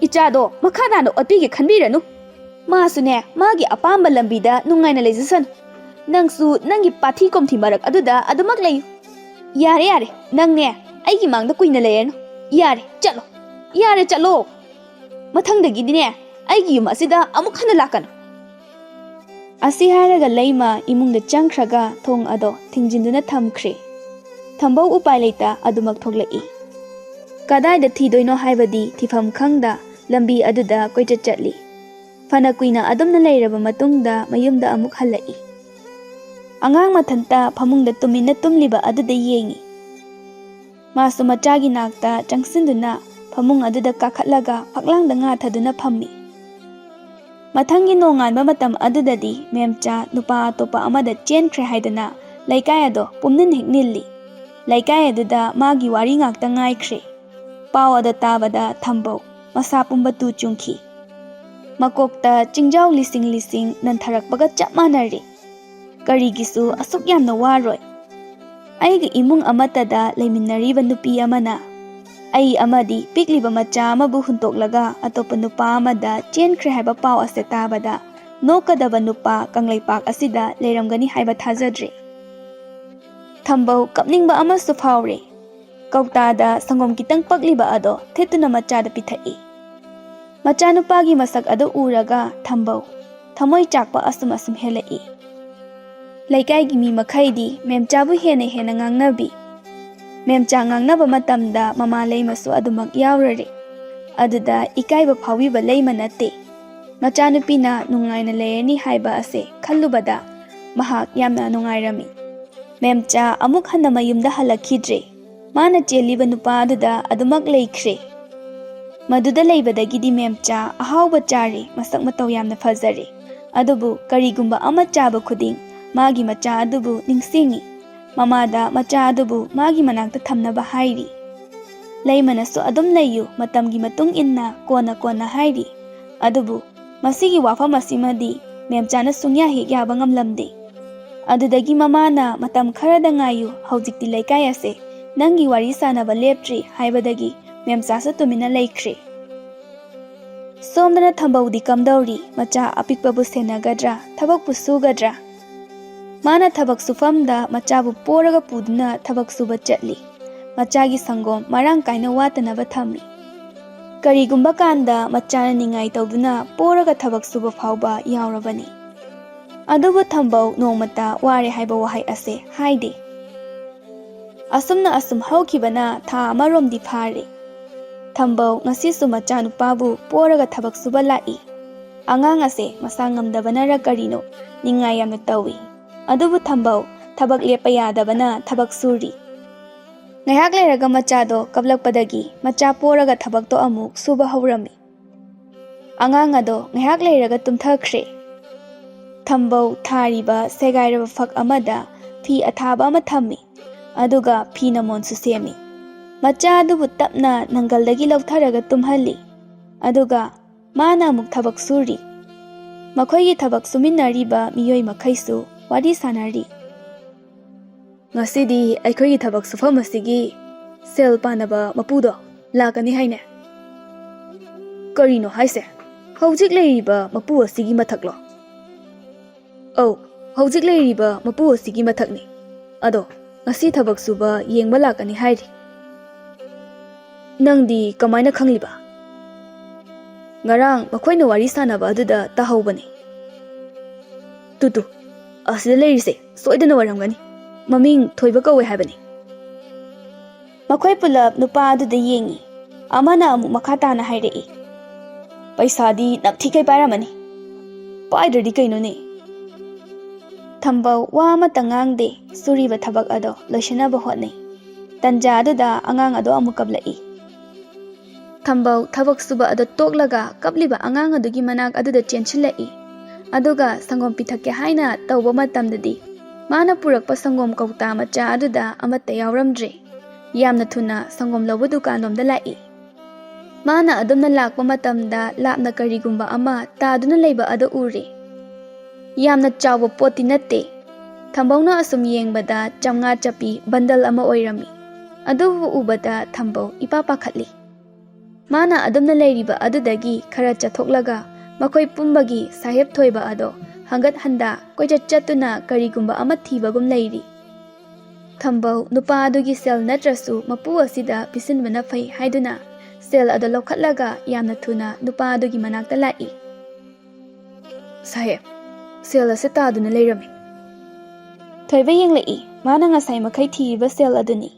ꯏꯆꯥꯗꯣ ꯃꯈꯥ ꯇꯥꯅ ꯑꯣꯠꯄꯤꯒꯦ ꯈꯟꯕꯤꯔꯅꯨ꯫ ꯃꯥꯁꯨꯅꯦ, ꯃꯥꯒꯤ ꯑꯄꯥꯝꯕ ꯂꯝꯕꯤꯗ ꯅꯨꯡꯉꯥꯏꯅ ꯂꯩꯖꯁꯅꯨ꯫ ꯅꯪꯁꯨ ꯅꯪꯒꯤ ꯄꯥꯊꯤ ꯀꯣꯝꯊꯤ ꯃꯔꯛ ꯑꯗꯨꯗ ꯑꯗꯨꯃꯛ ꯂꯩꯌꯨ꯫ ꯌꯥꯔꯦ, ꯌꯥꯔꯦ, ꯅꯪꯅꯦ, ꯑꯩꯒꯤ ꯃꯥꯡꯗ ꯀꯨꯏꯅ ꯂꯩꯔꯅꯨ꯫ ꯌꯥꯔꯦ, ꯆꯠꯂꯣ꯫ ꯌꯥꯔꯦ, ꯆꯠꯂꯣ꯫ ꯃꯊꯪꯗꯒꯤꯗꯤꯅꯦ, ꯑꯩꯒꯤ ꯌꯨꯝ ꯑꯁꯤꯗ ꯑꯃꯨꯛ ꯍꯟꯅ ꯂꯥꯛꯀꯅꯨ꯫" ꯑꯁꯤ ꯍꯥꯏꯔꯒ ꯂꯩꯃ ꯏꯃꯨꯡꯗ ꯆꯪꯈ꯭ꯔꯒ ꯊꯣꯡ ꯑꯗꯣ ꯊꯤꯡꯖꯤꯟꯗꯨꯅ ꯊꯝꯈ꯭ꯔꯦ꯫ ꯊꯝꯕꯧ ꯎꯄꯥꯏ ꯂꯩꯇ ꯑꯗꯨꯃꯛ ꯊꯣꯛꯂꯛꯏ꯫ ꯀꯗꯥꯏꯗ ꯊꯤꯗꯣꯏꯅꯣ ꯍꯥꯏꯕꯗꯤ ꯊꯤꯐꯝ ꯈꯪꯗ ꯂꯝꯕꯤ ꯑꯗꯨꯗ ꯀꯣꯏꯆꯠ ꯆꯠꯂꯤ꯫ ꯐꯅ ꯀꯨꯏꯅ ꯑꯗꯨꯝꯅ ꯂꯩꯔꯕ ꯃꯇꯨꯡꯗ ꯃꯌꯨꯝꯗ ꯑꯃꯨꯛ ꯍꯜꯂꯛꯏ꯫ ꯑꯉꯥꯡ ꯃꯊꯟꯇ ꯐꯃꯨꯡꯗ ꯇꯨꯃꯤꯟꯅ ꯇꯨꯝꯂꯤꯕ ꯑꯗꯨꯗ ꯌꯦꯡꯏ꯫ ꯃꯥꯁꯨ ꯃꯆꯥꯒꯤ ꯅꯥꯛꯇ ꯆꯪꯁꯤꯟꯗꯨꯅ ꯐꯃꯨꯡ ꯑꯗꯨꯗ ꯀꯥꯈꯠꯂꯒ ꯐꯛꯂꯥꯡꯗ ꯉꯥꯊꯗꯨꯅ ꯐꯝꯃꯤ꯫ ꯃꯊꯪꯒꯤ ꯅꯣꯡꯉꯥꯟꯕ ꯃꯇꯝ ꯑꯗꯨꯗꯗꯤ ꯃꯦꯝꯆꯥ ꯅꯨꯄꯥ ꯑꯇꯣꯞꯄ ꯑꯃꯗ ꯆꯦꯟꯈ꯭ꯔꯦ ꯍꯥꯏꯗꯨꯅ ꯂꯩꯀꯥꯏ ꯑꯗꯣ ꯄꯨꯝꯅꯤꯟ ꯍꯦꯛ ꯅꯤꯜꯂꯤ꯫ ꯂꯩꯀꯥꯏ ꯑꯗꯨꯗ ꯃꯥꯒꯤ ꯋꯥꯔꯤ ꯉꯥꯛꯇ ꯉꯥꯏꯈ꯭ꯔꯦ꯫ ꯄꯥꯎ ꯑꯗꯨ ꯇꯥꯕꯗ ꯊꯝꯕꯧ ꯃꯁꯥ ꯄꯨꯝꯕ ꯇꯨ ꯆꯨꯡꯈꯤ꯫ ꯃꯀꯣꯛꯇ ꯆꯤꯡꯖꯥꯎ ꯂꯤꯁꯤꯡ ꯂꯤꯁꯤꯡ ꯅꯟꯊꯔꯛꯄꯒ ꯆꯞ ꯃꯥꯟꯅꯔꯦ꯫ ꯀꯔꯤꯒꯤꯁꯨ ꯑꯁꯨꯛ ꯌꯥꯝꯅ ꯋꯥꯔꯣꯏ? ꯑꯩꯒꯤ ꯏꯃꯨꯡ ꯑꯃꯠꯇꯗ ꯂꯩꯃꯤꯟꯅꯔꯤꯕ ꯅꯨꯄꯤ ꯑꯃꯅ ꯑꯩ ꯑꯃꯗꯤ ꯄꯤꯛꯂꯤꯕ ꯃꯆꯥ ꯑꯃꯕꯨ ꯍꯨꯟꯇꯣꯛꯂꯒ ꯑꯇꯣꯞꯄ ꯅꯨꯄꯥ ꯑꯃꯗ ꯆꯦꯟꯈ꯭ꯔꯦ ꯍꯥꯏꯕ ꯄꯥꯎ ꯑꯁꯦ ꯇꯥꯕꯗ ꯅꯣꯛꯀꯗꯕ ꯅꯨꯄꯥ ꯀꯪꯂꯩꯄꯥꯛ ꯑꯁꯤꯗ ꯂꯩꯔꯝꯒꯅꯤ ꯍꯥꯏꯕ ꯊꯥꯖꯗ꯭ꯔꯦ꯫ ꯊꯝꯕꯧ ꯀꯞꯅꯤꯡꯕ ꯑꯃꯁꯨ ꯐꯥꯎꯔꯦ꯫ ꯀꯧꯇꯥꯗ ꯁꯪꯒꯣꯝ ꯈꯤꯇꯪ ꯄꯛꯂꯤꯕ ꯑꯗꯣ ꯊꯤꯠꯇꯨꯅ ꯃꯆꯥꯗ ꯄꯤꯊꯛꯏ꯫ ꯃꯆꯥꯅꯨꯄꯥꯒꯤ ꯃꯁꯛ ꯑꯗꯨ ꯎꯔꯒ ꯊꯝꯕꯧ ꯊꯃꯣꯏ ꯆꯥꯛꯄ ꯑꯁꯨꯝ ꯑꯁꯨꯝ ꯍꯦꯜꯂꯛꯏ꯫ ꯂꯩꯀꯥꯏꯒꯤ ꯃꯤ ꯃꯈꯩꯗꯤ ꯃꯦꯝꯆꯥꯕꯨ ꯍꯦꯟꯅ ꯍꯦꯟꯅ ꯉꯥꯡꯅꯕꯤ꯫ ꯃꯦꯝꯆꯥ ꯉꯥꯡꯅꯕ ꯃꯇꯝꯗ ꯃꯃꯥ ꯂꯩꯃꯁꯨ ꯑꯗꯨꯃꯛ ꯌꯥꯎꯔꯔꯦ꯫ ꯑꯗꯨꯗ ꯏꯀꯥꯏꯕ ꯐꯥꯎꯕꯤꯕ ꯂꯩꯃ ꯅꯠꯇꯦ꯫ ꯃꯆꯥꯅꯨꯄꯤꯅ ꯅꯨꯡꯉꯥꯏꯅ ꯂꯩꯔꯅꯤ ꯍꯥꯏꯕ ꯑꯁꯦ ꯈꯜꯂꯨꯕꯗ ꯃꯍꯥꯛ ꯌꯥꯝꯅ ꯅꯨꯡꯉꯥꯏꯔꯝꯃꯤ꯫ ꯃꯦꯝꯆꯥ ꯑꯃꯨꯛ ꯍꯟꯅ ꯃꯌꯨꯝꯗ ꯍꯜꯂꯛꯈꯤꯗ꯭ꯔꯦ꯫ ꯃꯥꯅ ꯆꯦꯜꯂꯤꯕ ꯅꯨꯄꯥ ꯑꯗꯨꯗ ꯑꯗꯨꯃꯛ ꯂꯩꯈ꯭ꯔꯦ꯫ ꯃꯗꯨꯗ ꯂꯩꯕꯗꯒꯤꯗꯤ ꯃꯦꯝꯆꯥ ꯑꯍꯥꯎꯕ ꯆꯥꯔꯦ, ꯃꯁꯛ ꯃꯇꯧ ꯌꯥꯝꯅ ꯐꯖꯔꯦ꯫ ꯑꯗꯨꯕꯨ ꯀꯔꯤꯒꯨꯝꯕ ꯑꯃ ꯆꯥꯕ ꯈꯨꯗꯤꯡ ꯃꯥꯒꯤ ꯃꯆꯥ ꯑꯗꯨꯕꯨ ꯅꯤꯡꯁꯤꯡꯏ꯫ ꯃꯃꯥꯗ ꯃꯆꯥ ꯑꯗꯨꯕꯨ ꯃꯥꯒꯤ ꯃꯅꯥꯛꯇ ꯊꯝꯅꯕ ꯍꯥꯏꯔꯤ꯫ "ꯂꯩꯃꯅꯁꯨ ꯑꯗꯨꯝ ꯂꯩꯌꯨ, ꯃꯇꯝꯒꯤ ꯃꯇꯨꯡ ꯏꯟꯅ ꯀꯣꯟꯅ ꯀꯣꯟꯅ" ꯍꯥꯏꯔꯤ꯫ ꯑꯗꯨꯕꯨ ꯃꯁꯤꯒꯤ ꯋꯥꯐꯝ ꯑꯁꯤꯃꯗꯤ ꯃꯦꯝꯆꯥꯅ ꯁꯨꯡꯌꯥ ꯍꯦꯛ ꯌꯥꯕ ꯉꯝꯂꯝꯗꯦ꯫ ꯑꯗꯨꯗꯒꯤ ꯃꯃꯥꯅ "ꯃꯇꯝ ꯈꯔꯗ ꯉꯥꯏꯌꯨ, ꯍꯧꯖꯤꯛꯇꯤ ꯂꯩꯀꯥꯏ ꯑꯁꯦ ꯅꯪꯒꯤ ꯋꯥꯔꯤ ꯁꯥꯅꯕ ꯂꯦꯞꯇ꯭ꯔꯤ" ꯍꯥꯏꯕꯗꯒꯤ ꯃꯦꯝꯆꯥꯁꯨ ꯇꯨꯃꯤꯟꯅ ꯂꯩꯈ꯭ꯔꯦ꯫ ꯁꯣꯝꯗꯅ ꯊꯝꯕꯧꯗꯤ ꯀꯝꯗꯧꯔꯤ? ꯃꯆꯥ ꯑꯄꯤꯛꯄꯕꯨ ꯁꯦꯟꯅꯒꯗ꯭ꯔꯥ? ꯊꯕꯛꯄꯨ ꯁꯨꯒꯗ꯭ꯔꯥ? ꯃꯥꯅ ꯊꯕꯛ ꯁꯨꯐꯝꯗ ꯃꯆꯥꯕꯨ ꯄꯣꯔꯒ ꯄꯨꯗꯨꯅ ꯊꯕꯛ ꯁꯨꯕ ꯆꯠꯂꯤ꯫ ꯃꯆꯥꯒꯤ ꯁꯪꯒꯣꯝ ꯃꯔꯥꯡ ꯀꯥꯏꯅ ꯋꯥꯠꯇꯅꯕ ꯊꯝꯃꯤ꯫ ꯀꯔꯤꯒꯨꯝꯕ ꯀꯥꯟꯗ ꯃꯆꯥꯅ ꯅꯤꯡꯉꯥꯏ ꯇꯧꯗꯨꯅ ꯄꯣꯔꯒ ꯊꯕꯛ ꯁꯨꯕ ꯐꯥꯎꯕ ꯌꯥꯎꯔꯕꯅꯤ꯫ ꯑꯗꯨꯕꯨ ꯊꯝꯕꯧ ꯅꯣꯡꯃꯇ ꯋꯥꯔꯦ ꯍꯥꯏꯕ ꯋꯥꯍꯩ ꯑꯁꯦ ꯍꯥꯏꯗꯦ꯫ ꯑꯁꯨꯝꯅ ꯑꯁꯨꯝ ꯍꯧꯈꯤꯕꯅ ꯊꯥ ꯑꯃꯔꯣꯝꯗꯤ ꯐꯥꯔꯦ꯫ ꯊꯝꯕꯧ ꯉꯁꯤꯁꯨ ꯃꯆꯥꯅꯨꯄꯥꯕꯨ ꯄꯣꯔꯒ ꯊꯕꯛ ꯁꯨꯕ ꯂꯥꯛꯏ꯫ ꯑꯉꯥꯡ ꯑꯁꯦ ꯃꯁꯥ ꯉꯝꯗꯕꯅꯔ ꯀꯔꯤꯅꯣ, ꯅꯤꯡꯉꯥꯏ ꯌꯥꯝꯅ ꯇꯧꯏ꯫ ꯑꯗꯨꯕꯨ ꯊꯝꯕꯧ ꯊꯕꯛ ꯂꯦꯞꯄ ꯌꯥꯗꯕꯅ ꯊꯕꯛ ꯁꯨꯔꯤ꯫ ꯉꯥꯏꯍꯥꯛ ꯂꯩꯔꯒ ꯃꯆꯥꯗꯣ ꯀꯞꯂꯛꯄꯗꯒꯤ ꯃꯆꯥ ꯄꯣꯔꯒ ꯊꯕꯛꯇꯣ ꯑꯃꯨꯛ ꯁꯨꯕ ꯍꯧꯔꯝꯃꯤ꯫ ꯑꯉꯥꯡ ꯑꯗꯣ ꯉꯥꯏꯍꯥꯛ ꯂꯩꯔꯒ ꯇꯨꯝꯊꯈ꯭ꯔꯦ꯫ ꯊꯝꯕꯧ ꯊꯥꯔꯤꯕ ꯁꯦꯒꯥꯏꯔꯕ ꯐꯛ ꯑꯃꯗ ꯐꯤ ꯑꯊꯥꯕ ꯑꯃ ꯊꯝꯃꯤ, ꯑꯗꯨꯒ ꯐꯤ ꯅꯃꯣꯟꯁꯨ ꯁꯦꯝꯃꯤ꯫ ꯃꯆꯥ ꯑꯗꯨꯕꯨ ꯇꯞꯅ ꯅꯪꯒꯜꯗꯒꯤ ꯂꯧꯊꯔꯒ ꯇꯨꯝꯍꯜꯂꯤ, ꯑꯗꯨꯒ ꯃꯥꯅ ꯑꯃꯨꯛ ꯊꯕꯛ ꯁꯨꯔꯤ꯫ ꯃꯈꯣꯏꯒꯤ ꯊꯕꯛ ꯁꯨꯃꯤꯟꯅꯔꯤꯕ ꯃꯤꯑꯣꯏ ꯃꯈꯩꯁꯨ ꯋꯥꯔꯤ ꯁꯥꯅꯔꯤ꯫ "ꯉꯁꯤꯗꯤ ꯑꯩꯈꯣꯏꯒꯤ ꯊꯕꯛ ꯁꯨꯐꯝ ꯑꯁꯤꯒꯤ ꯁꯦꯜ ꯄꯥꯅꯕ ꯃꯄꯨꯗꯣ ꯂꯥꯛꯀꯅꯤ ꯍꯥꯏꯅꯦ?" "ꯀꯔꯤꯅꯣ ꯍꯥꯏꯁꯦ? ꯍꯧꯖꯤꯛ ꯂꯩꯔꯤꯕ ꯃꯄꯨ ꯑꯁꯤꯒꯤ ꯃꯊꯛꯂꯣ?" "ꯑꯧ, ꯍꯧꯖꯤꯛ ꯂꯩꯔꯤꯕ ꯃꯄꯨ ꯑꯁꯤꯒꯤ ꯃꯊꯛꯅꯤ꯫ ꯑꯗꯣ ꯉꯁꯤ ꯊꯕꯛ ꯁꯨꯕ ꯌꯦꯡꯕ ꯂꯥꯛꯀꯅꯤ ꯍꯥꯏꯔꯤ꯫" "ꯅꯪꯗꯤ ꯀꯃꯥꯏꯅ ꯈꯪꯂꯤꯕ?" "ꯉꯔꯥꯡ ꯃꯈꯣꯏꯅ ꯋꯥꯔꯤ ꯁꯥꯟꯅꯕ ꯑꯗꯨꯗ ꯇꯥꯍꯧꯕꯅꯤ꯫" "ꯇꯨ ꯇꯨ, ꯑꯁꯤꯗ ꯂꯩꯔꯤꯁꯦ ꯁꯣꯏꯗꯅ ꯑꯣꯏꯔꯝꯒꯅꯤ꯫ ꯃꯃꯤꯡ ꯊꯣꯏꯕ ꯀꯧꯋꯦ ꯍꯥꯏꯕꯅꯤ꯫" ꯃꯈꯣꯏ ꯄꯨꯂꯞ ꯅꯨꯄꯥ ꯑꯗꯨꯗ ꯌꯦꯡꯉꯤ꯫ ꯑꯃꯅ ꯑꯃꯨꯛ ꯃꯈꯥ ꯇꯥꯅ ꯍꯥꯏꯔꯛꯏ, "ꯄꯩꯁꯥꯗꯤ ꯅꯝꯊꯤꯈꯩ ꯄꯥꯏꯔꯝꯃꯅꯤ꯫ ꯄꯥꯏꯗ꯭ꯔꯗꯤ ꯀꯩꯅꯣꯅꯦ?" ꯊꯝꯕꯧ ꯋꯥ ꯑꯃꯠꯇ ꯉꯥꯡꯗꯦ꯫ ꯁꯨꯔꯤꯕ ꯊꯕꯛ ꯑꯗꯣ ꯂꯣꯏꯁꯤꯟꯅꯕ ꯍꯣꯠꯅꯩ꯫ ꯇꯟꯖꯥ ꯑꯗꯨꯗ ꯑꯉꯥꯡ ꯑꯗꯣ ꯑꯃꯨꯛ ꯀꯞꯂꯛꯏ꯫ ꯊꯝꯕꯧ ꯊꯕꯛ ꯁꯨꯕ ꯑꯗꯨ ꯇꯣꯛꯂꯒ ꯀꯞꯂꯤꯕ ꯑꯉꯥꯡ ꯑꯗꯨꯒꯤ ꯃꯅꯥꯛ ꯑꯗꯨꯗ ꯆꯦꯟꯁꯤꯜꯂꯛꯏ꯫ ꯑꯗꯨꯒ ꯁꯪꯒꯣꯝ ꯄꯤꯊꯛꯀꯦ ꯍꯥꯏꯅ ꯇꯧꯕ ꯃꯇꯝꯗꯗꯤ, ꯃꯥꯅ ꯄꯨꯔꯛꯄ ꯁꯪꯒꯣꯝ ꯀꯧꯇꯥ ꯃꯆꯥ ꯑꯗꯨꯗ ꯑꯃꯠꯇ ꯌꯥꯎꯔꯝꯗ꯭ꯔꯦ꯫ ꯌꯥꯝꯅ ꯊꯨꯅ ꯁꯪꯒꯣꯝ ꯂꯧꯕ ꯗꯨꯀꯥꯟꯂꯣꯝꯗ ꯂꯥꯛꯏ꯫ ꯃꯥꯅ ꯑꯗꯨꯝꯅ ꯂꯥꯛꯄ ꯃꯇꯝꯗ ꯂꯥꯞꯅ ꯀꯔꯤꯒꯨꯝꯕ ꯑꯃ ꯇꯥꯗꯨꯅ ꯂꯩꯕ ꯑꯗꯨ ꯎꯔꯦ꯫ ꯌꯥꯝꯅ ꯆꯥꯎꯕ ꯄꯣꯠꯇꯤ ꯅꯠꯇꯦ꯫ ꯊꯝꯕꯧꯅ ꯑꯁꯨꯝ ꯌꯦꯡꯕꯗ ꯆꯥꯝꯃꯉꯥ ꯆꯞꯄꯤ ꯕꯟꯗꯜ ꯑꯃ ꯑꯣꯏꯔꯝꯃꯤ꯫ ꯑꯗꯨꯕꯨ ꯎꯕꯗ ꯊꯝꯕꯧ ꯏꯄꯥ ꯄꯥꯈꯠꯂꯤ꯫ ꯃꯥꯅ ꯑꯗꯨꯝꯅ ꯂꯩꯔꯤꯕ ꯑꯗꯨꯗꯒꯤ ꯈꯔ ꯆꯠꯊꯣꯛꯂꯒ ꯃꯈꯣꯏ ꯄꯨꯝꯕꯒꯤ ꯁꯥꯍꯦꯕ ꯊꯣꯏꯕ ꯑꯗꯣ ꯍꯪꯒꯠ ꯍꯟꯗꯥ ꯀꯣꯏꯆꯠ ꯆꯠꯇꯨꯅ ꯀꯔꯤꯒꯨꯝꯕ ꯑꯃ ꯊꯤꯕꯒꯨꯝ ꯂꯩꯔꯤ꯫ ꯊꯝꯕꯧ ꯅꯨꯄꯥ ꯑꯗꯨꯒꯤ ꯁꯦꯜ ꯅꯠꯇ꯭ꯔꯁꯨ ꯃꯄꯨ ꯑꯁꯤꯗ ꯄꯤꯁꯤꯟꯕꯅ ꯐꯩ ꯍꯥꯏꯗꯨꯅ ꯁꯦꯜ ꯑꯗꯣ ꯂꯧꯈꯠꯂꯒ ꯌꯥꯝꯅ ꯊꯨꯅ ꯅꯨꯄꯥ ꯑꯗꯨꯒꯤ ꯃꯅꯥꯛꯇ ꯂꯥꯛꯏ꯫ "ꯁꯥꯍꯦꯕ, ꯁꯦꯜ ꯑꯁꯤ ꯇꯥꯗꯨꯅ ꯂꯩꯔꯝꯃꯤ꯫" ꯊꯣꯏꯕ ꯌꯦꯡꯂꯛꯏ꯫ ꯃꯥꯅ ꯉꯁꯥꯏ ꯃꯈꯩ ꯊꯤꯔꯤꯕ ꯁꯦꯜ ꯑꯗꯨꯅꯤ꯫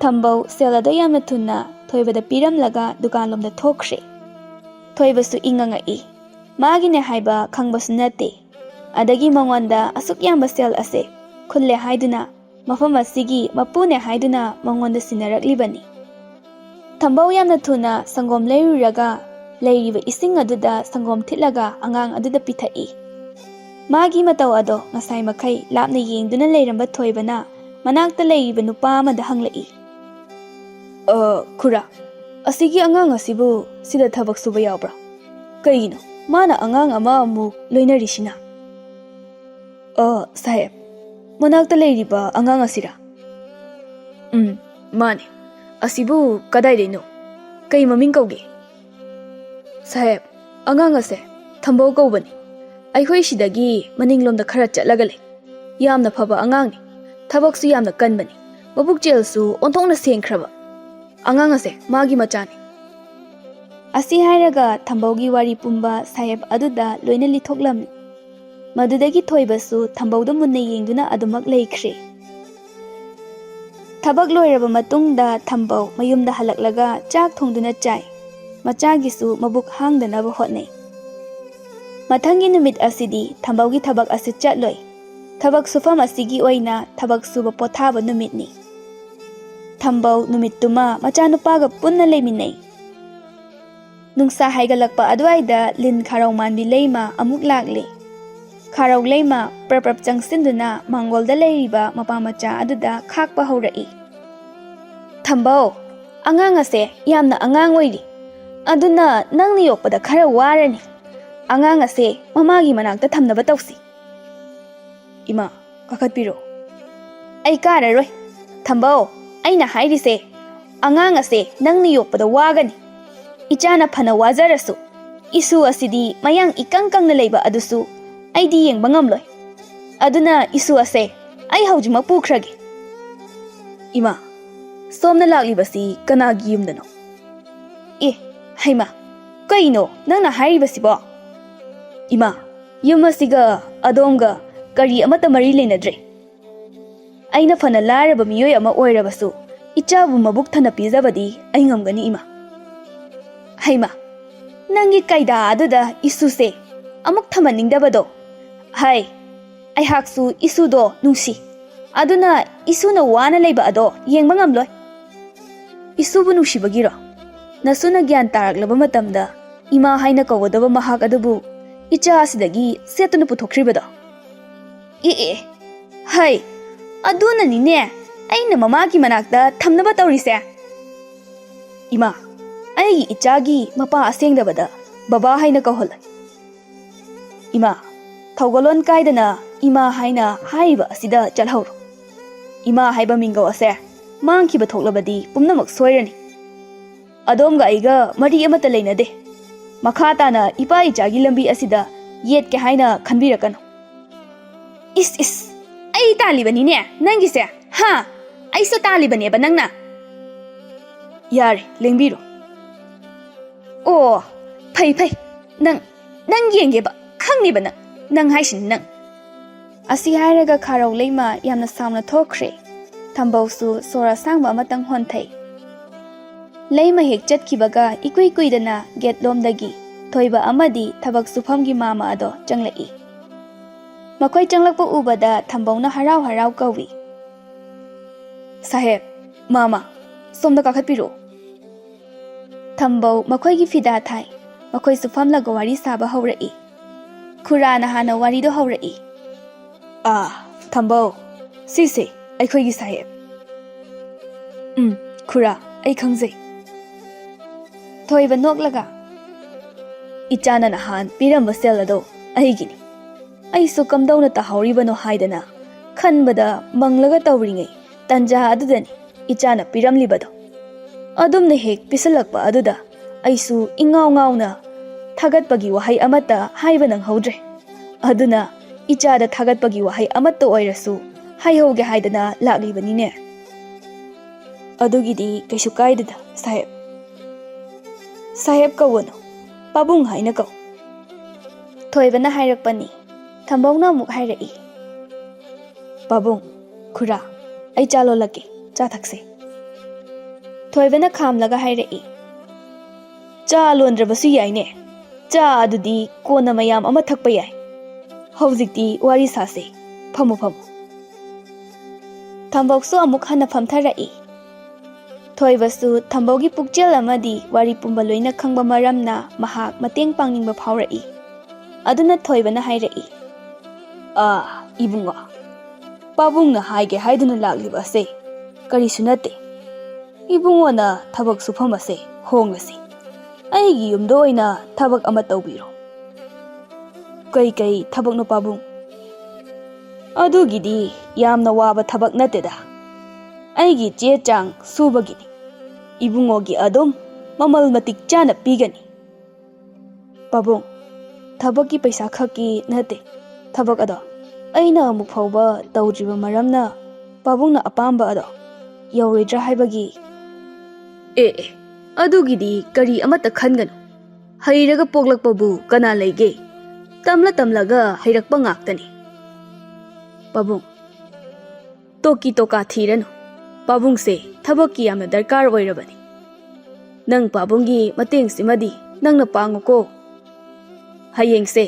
ꯊꯝꯕꯧ ꯁꯦꯜ ꯑꯗꯨ ꯌꯥꯝꯅ ꯊꯨꯅ ꯊꯣꯏꯕꯗ ꯄꯤꯔꯝꯂꯒ ꯗꯨꯀꯥꯟꯂꯣꯝꯗ ꯊꯣꯛꯈ꯭ꯔꯦ꯫ ꯊꯣꯏꯕꯁꯨ ꯏꯪꯉꯉꯛꯏ꯫ ꯃꯥꯒꯤꯅꯦ ꯍꯥꯏꯕ ꯈꯪꯕꯁꯨ ꯅꯠꯇꯦ꯫ ꯑꯗꯒꯤ ꯃꯉꯣꯟꯗ ꯑꯁꯨꯛ ꯌꯥꯝꯕ ꯁꯦꯜ ꯑꯁꯦ ꯈꯨꯜꯂꯦ ꯍꯥꯏꯗꯨꯅ, ꯃꯐꯝ ꯑꯁꯤꯒꯤ ꯃꯄꯨꯅꯦ ꯍꯥꯏꯗꯨꯅ ꯃꯉꯣꯟꯗ ꯁꯤꯟꯅꯔꯛꯂꯤꯕꯅꯤ꯫ ꯊꯝꯕꯧ ꯌꯥꯝꯅ ꯊꯨꯅ ꯁꯪꯒꯣꯝ ꯂꯩꯔꯨꯔꯒ ꯂꯩꯔꯤꯕ ꯏꯁꯤꯡ ꯑꯗꯨꯗ ꯁꯪꯒꯣꯝ ꯊꯤꯠꯂꯒ ꯑꯉꯥꯡ ꯑꯗꯨꯗ ꯄꯤꯊꯛꯏ꯫ ꯃꯥꯒꯤ ꯃꯇꯧ ꯑꯗꯣ ꯉꯁꯥꯏ ꯃꯈꯩ ꯂꯥꯞꯅ ꯌꯦꯡꯗꯨꯅ ꯂꯩꯔꯝꯕ ꯊꯣꯏꯕꯅ ꯃꯅꯥꯛꯇ ꯂꯩꯔꯤꯕ ꯅꯨꯄꯥ ꯑꯃꯗ ꯍꯪꯂꯛꯏ꯫ "ꯑ, ꯈꯨꯔꯥ, ꯑꯁꯤꯒꯤ ꯑꯉꯥꯡ ꯑꯁꯤꯕꯨ ꯁꯤꯗ ꯊꯕꯛ ꯁꯨꯕ ꯌꯥꯎꯕ꯭ꯔꯥ? ꯀꯩꯒꯤꯅꯣ ꯃꯥꯅ ꯑꯉꯥꯡ ꯑꯃ ꯑꯃꯨꯛ ꯂꯣꯏꯅꯔꯤꯁꯤꯅ?" "ꯑ, ꯁꯥꯍꯦꯕ, ꯃꯅꯥꯛꯇ ꯂꯩꯔꯤꯕ ꯑꯉꯥꯡ ꯑꯁꯤꯔꯥ?" "ꯎꯝ, ꯃꯥꯅꯦ꯫ ꯑꯁꯤꯕꯨ ꯀꯗꯥꯏꯗꯩꯅꯣ? ꯀꯩ ꯃꯃꯤꯡ ꯀꯧꯒꯦ?" "ꯁꯥꯍꯦꯕ, ꯑꯉꯥꯡ ꯑꯁꯦ ꯊꯝꯕꯧ ꯀꯧꯕꯅꯤ꯫ ꯑꯩꯈꯣꯏ ꯁꯤꯗꯒꯤ ꯃꯅꯤꯡꯂꯣꯝꯗ ꯈꯔ ꯆꯠꯂꯒ ꯂꯩ꯫ ꯌꯥꯝꯅ ꯐꯕ ꯑꯉꯥꯡꯅꯤ꯫ ꯊꯕꯛꯁꯨ ꯌꯥꯝꯅ ꯀꯟꯕꯅꯤ꯫ ꯃꯕꯨꯛꯆꯦꯜꯁꯨ ꯑꯣꯟꯊꯣꯛꯅ ꯁꯦꯡꯈ꯭ꯔꯕ꯫ ꯑꯉꯥꯡ ꯑꯁꯦ ꯃꯥꯒꯤ ꯃꯆꯥꯅꯤ꯫" ꯑꯁꯤ ꯍꯥꯏꯔꯒ ꯊꯝꯕꯧꯒꯤ ꯋꯥꯔꯤ ꯄꯨꯝꯕ ꯁꯥꯍꯦꯕ ꯑꯗꯨꯗ ꯂꯣꯏꯅ ꯂꯤꯊꯣꯛꯂꯝꯃꯤ꯫ ꯃꯗꯨꯗꯒꯤ ꯊꯣꯏꯕꯁꯨ ꯊꯝꯕꯧꯗ ꯃꯨꯟꯅ ꯌꯦꯡꯗꯨꯅ ꯑꯗꯨꯃꯛ ꯂꯩꯈ꯭ꯔꯦ꯫ ꯊꯕꯛ ꯂꯣꯏꯔꯕ ꯃꯇꯨꯡꯗ ꯊꯝꯕꯧ ꯃꯌꯨꯝꯗ ꯍꯜꯂꯛꯂꯒ ꯆꯥꯛ ꯊꯣꯡꯗꯨꯅ ꯆꯥꯏ꯫ ꯃꯆꯥꯒꯤꯁꯨ ꯃꯕꯨꯛ ꯍꯥꯡꯗꯅꯕ ꯍꯣꯠꯅꯩ꯫ ꯃꯊꯪꯒꯤ ꯅꯨꯃꯤꯠ ꯑꯁꯤꯗꯤ ꯊꯝꯕꯧꯒꯤ ꯊꯕꯛ ꯑꯁꯤ ꯆꯠꯂꯣꯏ꯫ ꯊꯕꯛ ꯁꯨꯐꯝ ꯑꯁꯤꯒꯤ ꯑꯣꯏꯅ ꯊꯕꯛ ꯁꯨꯕ ꯄꯣꯊꯥꯕ ꯅꯨꯃꯤꯠꯅꯤ꯫ ꯊꯝꯕꯧ ꯅꯨꯃꯤꯠꯇꯨꯃ ꯃꯆꯥꯅꯨꯄꯥꯒ ꯄꯨꯟꯅ ꯂꯩꯃꯤꯟꯅꯩ꯫ ꯅꯨꯡꯁꯥ ꯍꯥꯏꯒꯠꯂꯛꯄ ꯑꯗꯨꯋꯥꯏꯗ ꯂꯤꯟ ꯈꯥꯔꯧ ꯃꯥꯟꯕꯤ ꯂꯩꯃ ꯑꯃꯨꯛ ꯂꯥꯛꯂꯦ꯫ ꯈꯥꯔꯧ ꯂꯩꯃ ꯄ꯭ꯔꯞ ꯄ꯭ꯔꯞ ꯆꯪꯁꯤꯟꯗꯨꯅ ꯃꯥꯡꯒꯣꯜꯗ ꯂꯩꯔꯤꯕ ꯃꯄꯥ ꯃꯆꯥ ꯑꯗꯨꯗ ꯈꯥꯛꯄ ꯍꯧꯔꯛꯏ꯫ "ꯊꯝꯕꯧ, ꯑꯉꯥꯡ ꯑꯁꯦ ꯌꯥꯝꯅ ꯑꯉꯥꯡ ꯑꯣꯏꯔꯤ, ꯑꯗꯨꯅ ꯅꯪꯅ ꯌꯣꯛꯄꯗ ꯈꯔ ꯋꯥꯔꯅꯤ꯫ ꯑꯉꯥꯡ ꯑꯁꯦ ꯃꯃꯥꯒꯤ ꯃꯅꯥꯛꯇ ꯊꯝꯅꯕ ꯇꯧꯁꯤ꯫" "ꯏꯃꯥ, ꯀꯥꯈꯠꯄꯤꯔꯣ꯫" "ꯑꯩ ꯀꯥꯔꯔꯣꯏ꯫ ꯊꯝꯕꯧ, ꯑꯩꯅ ꯍꯥꯏꯔꯤꯁꯦ, ꯑꯉꯥꯡ ꯑꯁꯦ ꯅꯪꯅ ꯌꯣꯛꯄꯗ ꯋꯥꯒꯅꯤ꯫ ꯏꯆꯥꯅ ꯐꯅ ꯋꯥꯖꯔꯁꯨ, ꯏꯁꯨ ꯑꯁꯤꯗꯤ ꯃꯌꯥꯡ ꯏꯀꯪ ꯀꯪꯅ ꯂꯩꯕ ꯑꯗꯨꯁꯨ ꯑꯩꯗꯤ ꯌꯦꯡꯕ ꯉꯝꯂꯣꯏ꯫ ꯑꯗꯨꯅ ꯏꯁꯨ ꯑꯁꯦ ꯑꯩ ꯍꯧꯖꯤꯛꯃꯛ ꯄꯨꯈ꯭ꯔꯒꯦ꯫" "ꯏꯃꯥ, ꯁꯣꯝꯅ ꯂꯥꯛꯂꯤꯕꯁꯤ ꯀꯅꯥꯒꯤ ꯌꯨꯝꯗꯅꯣ?" "ꯑꯦ, ꯍꯩꯃꯥ, ꯀꯩꯅꯣ ꯅꯪꯅ ꯍꯥꯏꯔꯤꯕꯁꯤꯕꯣ?" "ꯏꯃꯥ, ꯌꯨꯝ ꯑꯁꯤꯒ ꯑꯗꯣꯝꯒ ꯀꯔꯤ ꯑꯃꯠꯇ ꯃꯔꯤ ꯂꯩꯅꯗ꯭ꯔꯦ꯫ ꯑꯩꯅ ꯐꯅ ꯂꯥꯏꯔꯕ ꯃꯤꯑꯣꯏ ꯑꯃ ꯑꯣꯏꯔꯕꯁꯨ, ꯏꯆꯥꯕꯨ ꯃꯕꯨꯛ ꯊꯟꯅ ꯄꯤꯖꯕꯗꯤ ꯑꯩ ꯉꯝꯒꯅꯤ, ꯏꯃꯥ꯫" "ꯍꯩꯃꯥ, ꯅꯪꯒꯤ ꯀꯩꯗꯥ ꯑꯗꯨꯗ ꯏꯁꯨꯁꯦ ꯑꯃꯨꯛ ꯊꯝꯍꯟꯅꯤꯡꯗꯕꯗꯣ? ꯍꯥꯏ, ꯑꯩꯍꯥꯛꯁꯨ ꯏꯁꯨꯗꯣ ꯅꯨꯡꯁꯤ꯫ ꯑꯗꯨꯅ ꯏꯁꯨꯅ ꯋꯥꯅ ꯂꯩꯕ ꯑꯗꯣ ꯌꯦꯡꯕ ꯉꯝꯂꯣꯏ꯫" "ꯏꯁꯨꯕꯨ ꯅꯨꯡꯁꯤꯕꯒꯤꯔꯣ? ꯅꯁꯨꯅ ꯒ꯭ꯌꯥꯟ ꯇꯥꯔꯛꯂꯕ ꯃꯇꯝꯗ ꯏꯃꯥ ꯍꯥꯏꯅ ꯀꯧꯒꯗꯕ ꯃꯍꯥꯛ ꯑꯗꯨꯕꯨ ꯏꯆꯥ ꯑꯁꯤꯗꯒꯤ ꯁꯦꯠꯇꯨꯅ ꯄꯨꯊꯣꯛꯈ꯭ꯔꯤꯕꯗꯣ?" "ꯑꯦ, ꯑꯦ, ꯍꯩ, ꯑꯗꯨꯅꯅꯤꯅꯦ ꯑꯩꯅ ꯃꯃꯥꯒꯤ ꯃꯅꯥꯛꯇ ꯊꯝꯅꯕ ꯇꯧꯔꯤꯁꯦ꯫" "ꯏꯃꯥ, ꯑꯩꯒꯤ ꯏꯆꯥꯒꯤ ꯃꯄꯥ ꯑꯁꯦꯡꯗꯕꯗ ꯕꯕꯥ ꯍꯥꯏꯅ ꯀꯧꯍꯜꯂꯣꯏ꯫" "ꯏꯃꯥ, ꯊꯧꯒꯜꯂꯣꯟ ꯀꯥꯏꯗꯅ ꯏꯃꯥ ꯍꯥꯏꯅ ꯍꯥꯏꯔꯤꯕ ꯑꯁꯤꯗ ꯆꯠꯍꯧꯔꯣ꯫ ꯏꯃꯥ ꯍꯥꯏꯕ ꯃꯤꯡꯒꯧ ꯑꯁꯦ ꯃꯥꯡꯈꯤꯕ ꯊꯣꯛꯂꯕꯗꯤ ꯄꯨꯝꯅꯃꯛ ꯁꯣꯏꯔꯅꯤ꯫ ꯑꯗꯣꯝꯒ ꯑꯩꯒ ꯃꯔꯤ ꯑꯃꯠꯇ ꯂꯩꯅꯗꯦ꯫ ꯃꯈꯥ ꯇꯥꯅ ꯏꯄꯥ ꯏꯆꯥꯒꯤ ꯂꯝꯕꯤ ꯑꯁꯤꯗ ꯌꯦꯠꯀꯦ ꯍꯥꯏꯅ ꯈꯟꯕꯤꯔꯛꯀꯅꯨ꯫" "ꯏꯁ, ꯏꯁ, ꯑꯩ ꯇꯥꯜꯂꯤꯕꯅꯤꯅꯦ ꯅꯪꯒꯤꯁꯦ, ꯍꯥ? ꯑꯩꯁꯨ ꯇꯥꯜꯂꯤꯕꯅꯦꯕ ꯅꯪꯅ꯫" "ꯌꯥꯔꯦ, ꯂꯦꯡꯕꯤꯔꯣ꯫" "ꯑꯣ, ꯐꯩ, ꯐꯩ꯫ ꯅꯪ, ꯅꯪ ꯌꯦꯡꯒꯦꯕ, ꯈꯪꯅꯤꯕ ꯅꯪ, ꯅꯪ ꯍꯥꯏꯁꯤꯅꯤ ꯅꯪ꯫" ꯑꯁꯤ ꯍꯥꯏꯔꯒ ꯈꯥꯔꯧ ꯂꯩꯃ ꯌꯥꯝꯅ ꯁꯥꯎꯅ ꯊꯣꯛꯈ꯭ꯔꯦ꯫ ꯊꯝꯕꯧꯁꯨ ꯁꯣꯔ ꯑꯁꯥꯡꯕ ꯑꯃꯇꯪ ꯍꯣꯟꯊꯩ꯫ ꯂꯩꯃ ꯍꯦꯛ ꯆꯠꯈꯤꯕꯒ ꯏꯀꯨꯏ ꯀꯨꯏꯗꯅ ꯒꯦꯠ ꯂꯣꯝꯗꯒꯤ ꯊꯣꯏꯕ ꯑꯃꯗꯤ ꯊꯕꯛ ꯁꯨꯐꯝꯒꯤ ꯃꯥꯃ ꯑꯗꯣ ꯆꯪꯂꯛꯏ꯫ ꯃꯈꯣꯏ ꯆꯪꯂꯛꯄ ꯎꯕꯗ ꯊꯝꯕꯧꯅ ꯍꯔꯥꯎ ꯍꯔꯥꯎ ꯀꯧꯏ꯫ "ꯁꯥꯍꯦꯕ, "ꯃꯥꯃ, ꯁꯣꯝꯗ ꯀꯥꯈꯠꯄꯤꯔꯛꯑꯣ꯫" ꯊꯝꯕꯧ ꯃꯈꯣꯏꯒꯤ ꯐꯤꯗꯥ ꯊꯥꯏ꯫ ꯃꯈꯣꯏꯁꯨ ꯐꯝꯂꯒ ꯋꯥꯔꯤ ꯁꯥꯕ ꯍꯧꯔꯛꯏ꯫ ꯈꯨꯔꯥꯅ ꯍꯥꯟꯅ ꯋꯥꯔꯤꯗꯣ ꯍꯧꯔꯛꯏ꯫ "ꯑꯥ, ꯊꯝꯕꯧ, ꯁꯤꯁꯦ ꯑꯩꯈꯣꯏꯒꯤ ꯁꯥꯍꯦꯕ꯫" "ꯎꯝ, ꯈꯨꯔꯥ, ꯑꯩ ꯈꯪꯖꯩ꯫" ꯊꯣꯏꯕ ꯅꯣꯛꯂꯒ, "ꯏꯆꯥꯅ ꯅꯍꯥꯟ ꯄꯤꯔꯝꯕ ꯁꯦꯜ ꯑꯗꯣ ꯑꯩꯒꯤꯅꯤ꯫ ꯑꯩꯁꯨ ꯀꯝꯗꯧꯅ ꯇꯥꯍꯧꯔꯤꯕꯅꯣ ꯍꯥꯏꯗꯅ ꯈꯟꯕꯗ ꯃꯪꯂꯒ ꯇꯧꯔꯤꯉꯩ ꯇꯟꯖꯥ ꯑꯗꯨꯗꯅꯤ ꯏꯆꯥꯅ ꯄꯤꯔꯝꯂꯤꯕꯗꯣ꯫ ꯑꯗꯨꯝꯅ ꯍꯦꯛ ꯄꯤꯁꯜꯂꯛꯄ ꯑꯗꯨꯗ ꯑꯩꯁꯨ ꯏꯉꯥꯎ ꯉꯥꯎꯅ ꯊꯥꯒꯠꯄꯒꯤ ꯋꯥꯍꯩ ꯑꯃꯠꯇ ꯍꯥꯏꯕ ꯅꯪꯍꯧꯗ꯭ꯔꯦ꯫ ꯑꯗꯨꯅ ꯏꯆꯥꯗ ꯊꯥꯒꯠꯄꯒꯤ ꯋꯥꯍꯩ ꯑꯃꯠꯇ ꯑꯣꯏꯔꯁꯨ ꯍꯥꯏꯍꯧꯒꯦ ꯍꯥꯏꯗꯅ ꯂꯥꯛꯂꯤꯕꯅꯤꯅꯦ꯫" "ꯑꯗꯨꯒꯤꯗꯤ ꯀꯩꯁꯨ ꯀꯥꯏꯗꯦꯗ, ꯁꯥꯍꯦꯕ꯫" "ꯁꯥꯍꯦꯕ ꯀꯧꯒꯅꯨ, ꯄꯥꯕꯨꯡ ꯍꯥꯏꯅ ꯀꯧ꯫" ꯊꯣꯏꯕꯅ ꯍꯥꯏꯔꯛꯄꯅꯤ꯫ ꯊꯝꯕꯧꯅ ꯑꯃꯨꯛ ꯍꯥꯏꯔꯛꯏ꯫ "ꯄꯥꯕꯨꯡ, ꯈꯨꯔꯥ, ꯑꯩ ꯆꯥ ꯂꯣꯜꯂꯛꯀꯦ, ꯆꯥ ꯊꯛꯁꯦ꯫" ꯊꯣꯏꯕꯅ ꯈꯥꯝꯂꯒ ꯍꯥꯏꯔꯛꯏ꯫ "ꯆꯥ ꯂꯣꯟꯗ꯭ꯔꯕꯁꯨ ꯌꯥꯏꯅꯦ꯫ ꯆꯥ ꯑꯗꯨꯗꯤ ꯀꯣꯟꯅ ꯃꯌꯥꯝ ꯑꯃ ꯊꯛꯄ ꯌꯥꯏ꯫ ꯍꯧꯖꯤꯛꯇꯤ ꯋꯥꯔꯤ ꯁꯥꯁꯦ꯫ ꯐꯝꯃꯨ, ꯐꯝꯃꯨ꯫" ꯊꯝꯕꯧꯁꯨ ꯑꯃꯨꯛ ꯍꯟꯅ ꯐꯝꯊꯔꯛꯏ꯫ ꯊꯣꯏꯕꯁꯨ ꯊꯝꯕꯧꯒꯤ ꯄꯨꯛꯆꯦꯜ ꯑꯃꯗꯤ ꯋꯥꯔꯤ ꯄꯨꯝꯕ ꯂꯣꯏꯅ ꯈꯪꯕ ꯃꯔꯝꯅ ꯃꯍꯥꯛ ꯃꯇꯦꯡ ꯄꯥꯡꯅꯤꯡꯕ ꯐꯥꯎꯔꯛꯏ꯫ ꯑꯗꯨꯅ ꯊꯣꯏꯕꯅ ꯍꯥꯏꯔꯛꯏ꯫ "ꯑꯥ, ꯏꯕꯨꯡꯉꯣ, ꯄꯥꯕꯨꯡꯅ ꯍꯥꯏꯒꯦ ꯍꯥꯏꯗꯨꯅ ꯂꯥꯛꯂꯤꯕ ꯑꯁꯦ ꯀꯔꯤꯁꯨ ꯅꯠꯇꯦ꯫ ꯏꯕꯨꯡꯉꯣꯅ ꯊꯕꯛ ꯁꯨꯐꯝ ꯑꯁꯦ ꯍꯣꯡꯂꯁꯤ꯫ ꯑꯩꯒꯤ ꯌꯨꯝꯗ ꯑꯣꯏꯅ ꯊꯕꯛ ꯑꯃ ꯇꯧꯕꯤꯔꯣ꯫" "ꯀꯩ ꯀꯩ ꯊꯕꯛꯅꯣ, ꯄꯥꯕꯨꯡ?" "ꯑꯗꯨꯒꯤꯗꯤ ꯌꯥꯝꯅ ꯋꯥꯕ ꯊꯕꯛ ꯅꯠꯇꯦꯗ꯫ ꯑꯩꯒꯤ ꯆꯦ ꯆꯥꯡ ꯁꯨꯕꯒꯤꯅꯤ꯫ ꯏꯕꯨꯡꯉꯣꯒꯤ ꯑꯗꯨꯝ ꯃꯃꯜ ꯃꯇꯤꯛ ꯆꯥꯅ ꯄꯤꯒꯅꯤ꯫" "ꯄꯥꯕꯨꯡ, ꯊꯕꯛꯀꯤ ꯄꯩꯁꯥ ꯈꯛꯀꯤ ꯅꯠꯇꯦ ꯊꯕꯛ ꯑꯗꯣ꯫ ꯑꯩꯅ ꯑꯃꯨꯛ ꯐꯥꯎꯕ ꯇꯧꯗ꯭ꯔꯤꯕ ꯃꯔꯝꯅ ꯄꯥꯕꯨꯡꯅ ꯑꯄꯥꯝꯕ ꯑꯗꯣ ꯌꯧꯔꯣꯏꯗ꯭ꯔꯥ ꯍꯥꯏꯕꯒꯤ꯫" "ꯑꯦ ꯑꯦ, ꯑꯗꯨꯒꯤꯗꯤ ꯀꯔꯤ ꯑꯃꯠꯇ ꯈꯟꯒꯅꯨ꯫ ꯍꯩꯔꯒ ꯄꯣꯛꯂꯛꯄꯕꯨ ꯀꯅꯥ ꯂꯩꯒꯦ? ꯇꯝꯂ ꯇꯝꯂꯒ ꯍꯩꯔꯛꯄ ꯉꯥꯛꯇꯅꯤ꯫" "ꯄꯥꯕꯨꯡ, ꯇꯣꯀꯤ ꯇꯣꯀꯥ ꯊꯤꯔꯅꯨ꯫ ꯄꯥꯕꯨꯡꯁꯦ ꯊꯕꯛꯀꯤ ꯌꯥꯝꯅ ꯗꯔꯀꯥꯔ ꯑꯣꯏꯔꯕꯅꯤ꯫ ꯅꯪ ꯄꯥꯕꯨꯡꯒꯤ ꯃꯇꯦꯡꯁꯤꯃꯗꯤ ꯅꯪꯅ ꯄꯥꯡꯉꯨꯀꯣ꯫ ꯍꯌꯦꯡꯁꯦ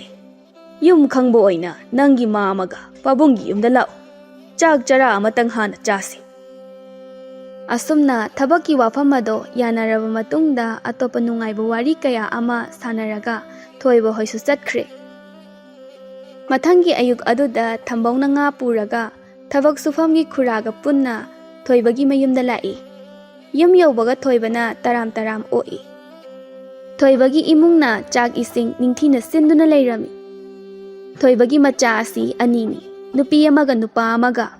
ꯌꯨꯝ ꯈꯪꯕ ꯑꯣꯏꯅ ꯅꯪꯒꯤ ꯃꯥꯃꯒ ꯄꯥꯕꯨꯡꯒꯤ ꯌꯨꯝꯗ ꯂꯥꯛꯎ꯫ ꯆꯥꯛ ꯆꯔꯥ ꯑꯃꯇꯪ ꯍꯥꯟꯅ ꯆꯥꯁꯤ꯫" ꯑꯁꯨꯝꯅ ꯊꯕꯛꯀꯤ ꯋꯥꯐꯝ ꯑꯗꯣ ꯌꯥꯅꯔꯕ ꯃꯇꯨꯡꯗ ꯑꯇꯣꯞꯄ ꯅꯨꯡꯉꯥꯏꯕ ꯋꯥꯔꯤ ꯀꯌꯥ ꯑꯃ ꯁꯥꯟꯅꯔꯒ ꯊꯣꯏꯕ ꯍꯣꯏꯁꯨ ꯆꯠꯈ꯭ꯔꯦ꯫ ꯃꯊꯪꯒꯤ ꯑꯌꯨꯛ ꯑꯗꯨꯗ ꯊꯝꯕꯧꯅ ꯉꯥ ꯄꯨꯔꯒ ꯊꯕꯛ ꯁꯨꯐꯝꯒꯤ ꯈꯨꯔꯥꯒ ꯄꯨꯟꯅ ꯊꯣꯏꯕꯒꯤ ꯃꯌꯨꯝꯗ ꯂꯥꯛꯏ꯫ ꯌꯨꯝ ꯌꯧꯕꯒ ꯊꯣꯏꯕꯅ ꯇꯔꯥꯝ ꯇꯔꯥꯝ ꯑꯣꯛꯏ꯫ ꯊꯣꯏꯕꯒꯤ ꯏꯃꯨꯡꯅ ꯆꯥꯛ ꯏꯁꯤꯡ ꯅꯤꯡꯊꯤꯅ ꯁꯤꯟꯗꯨꯅ ꯂꯩꯔꯝꯃꯤ꯫ ꯊꯣꯏꯕꯒꯤ ꯃꯆꯥ ꯑꯁꯤ ꯑꯅꯤꯅꯤ, ꯅꯨꯄꯤ ꯑꯃꯒ ꯅꯨꯄꯥ ꯑꯃꯒ꯫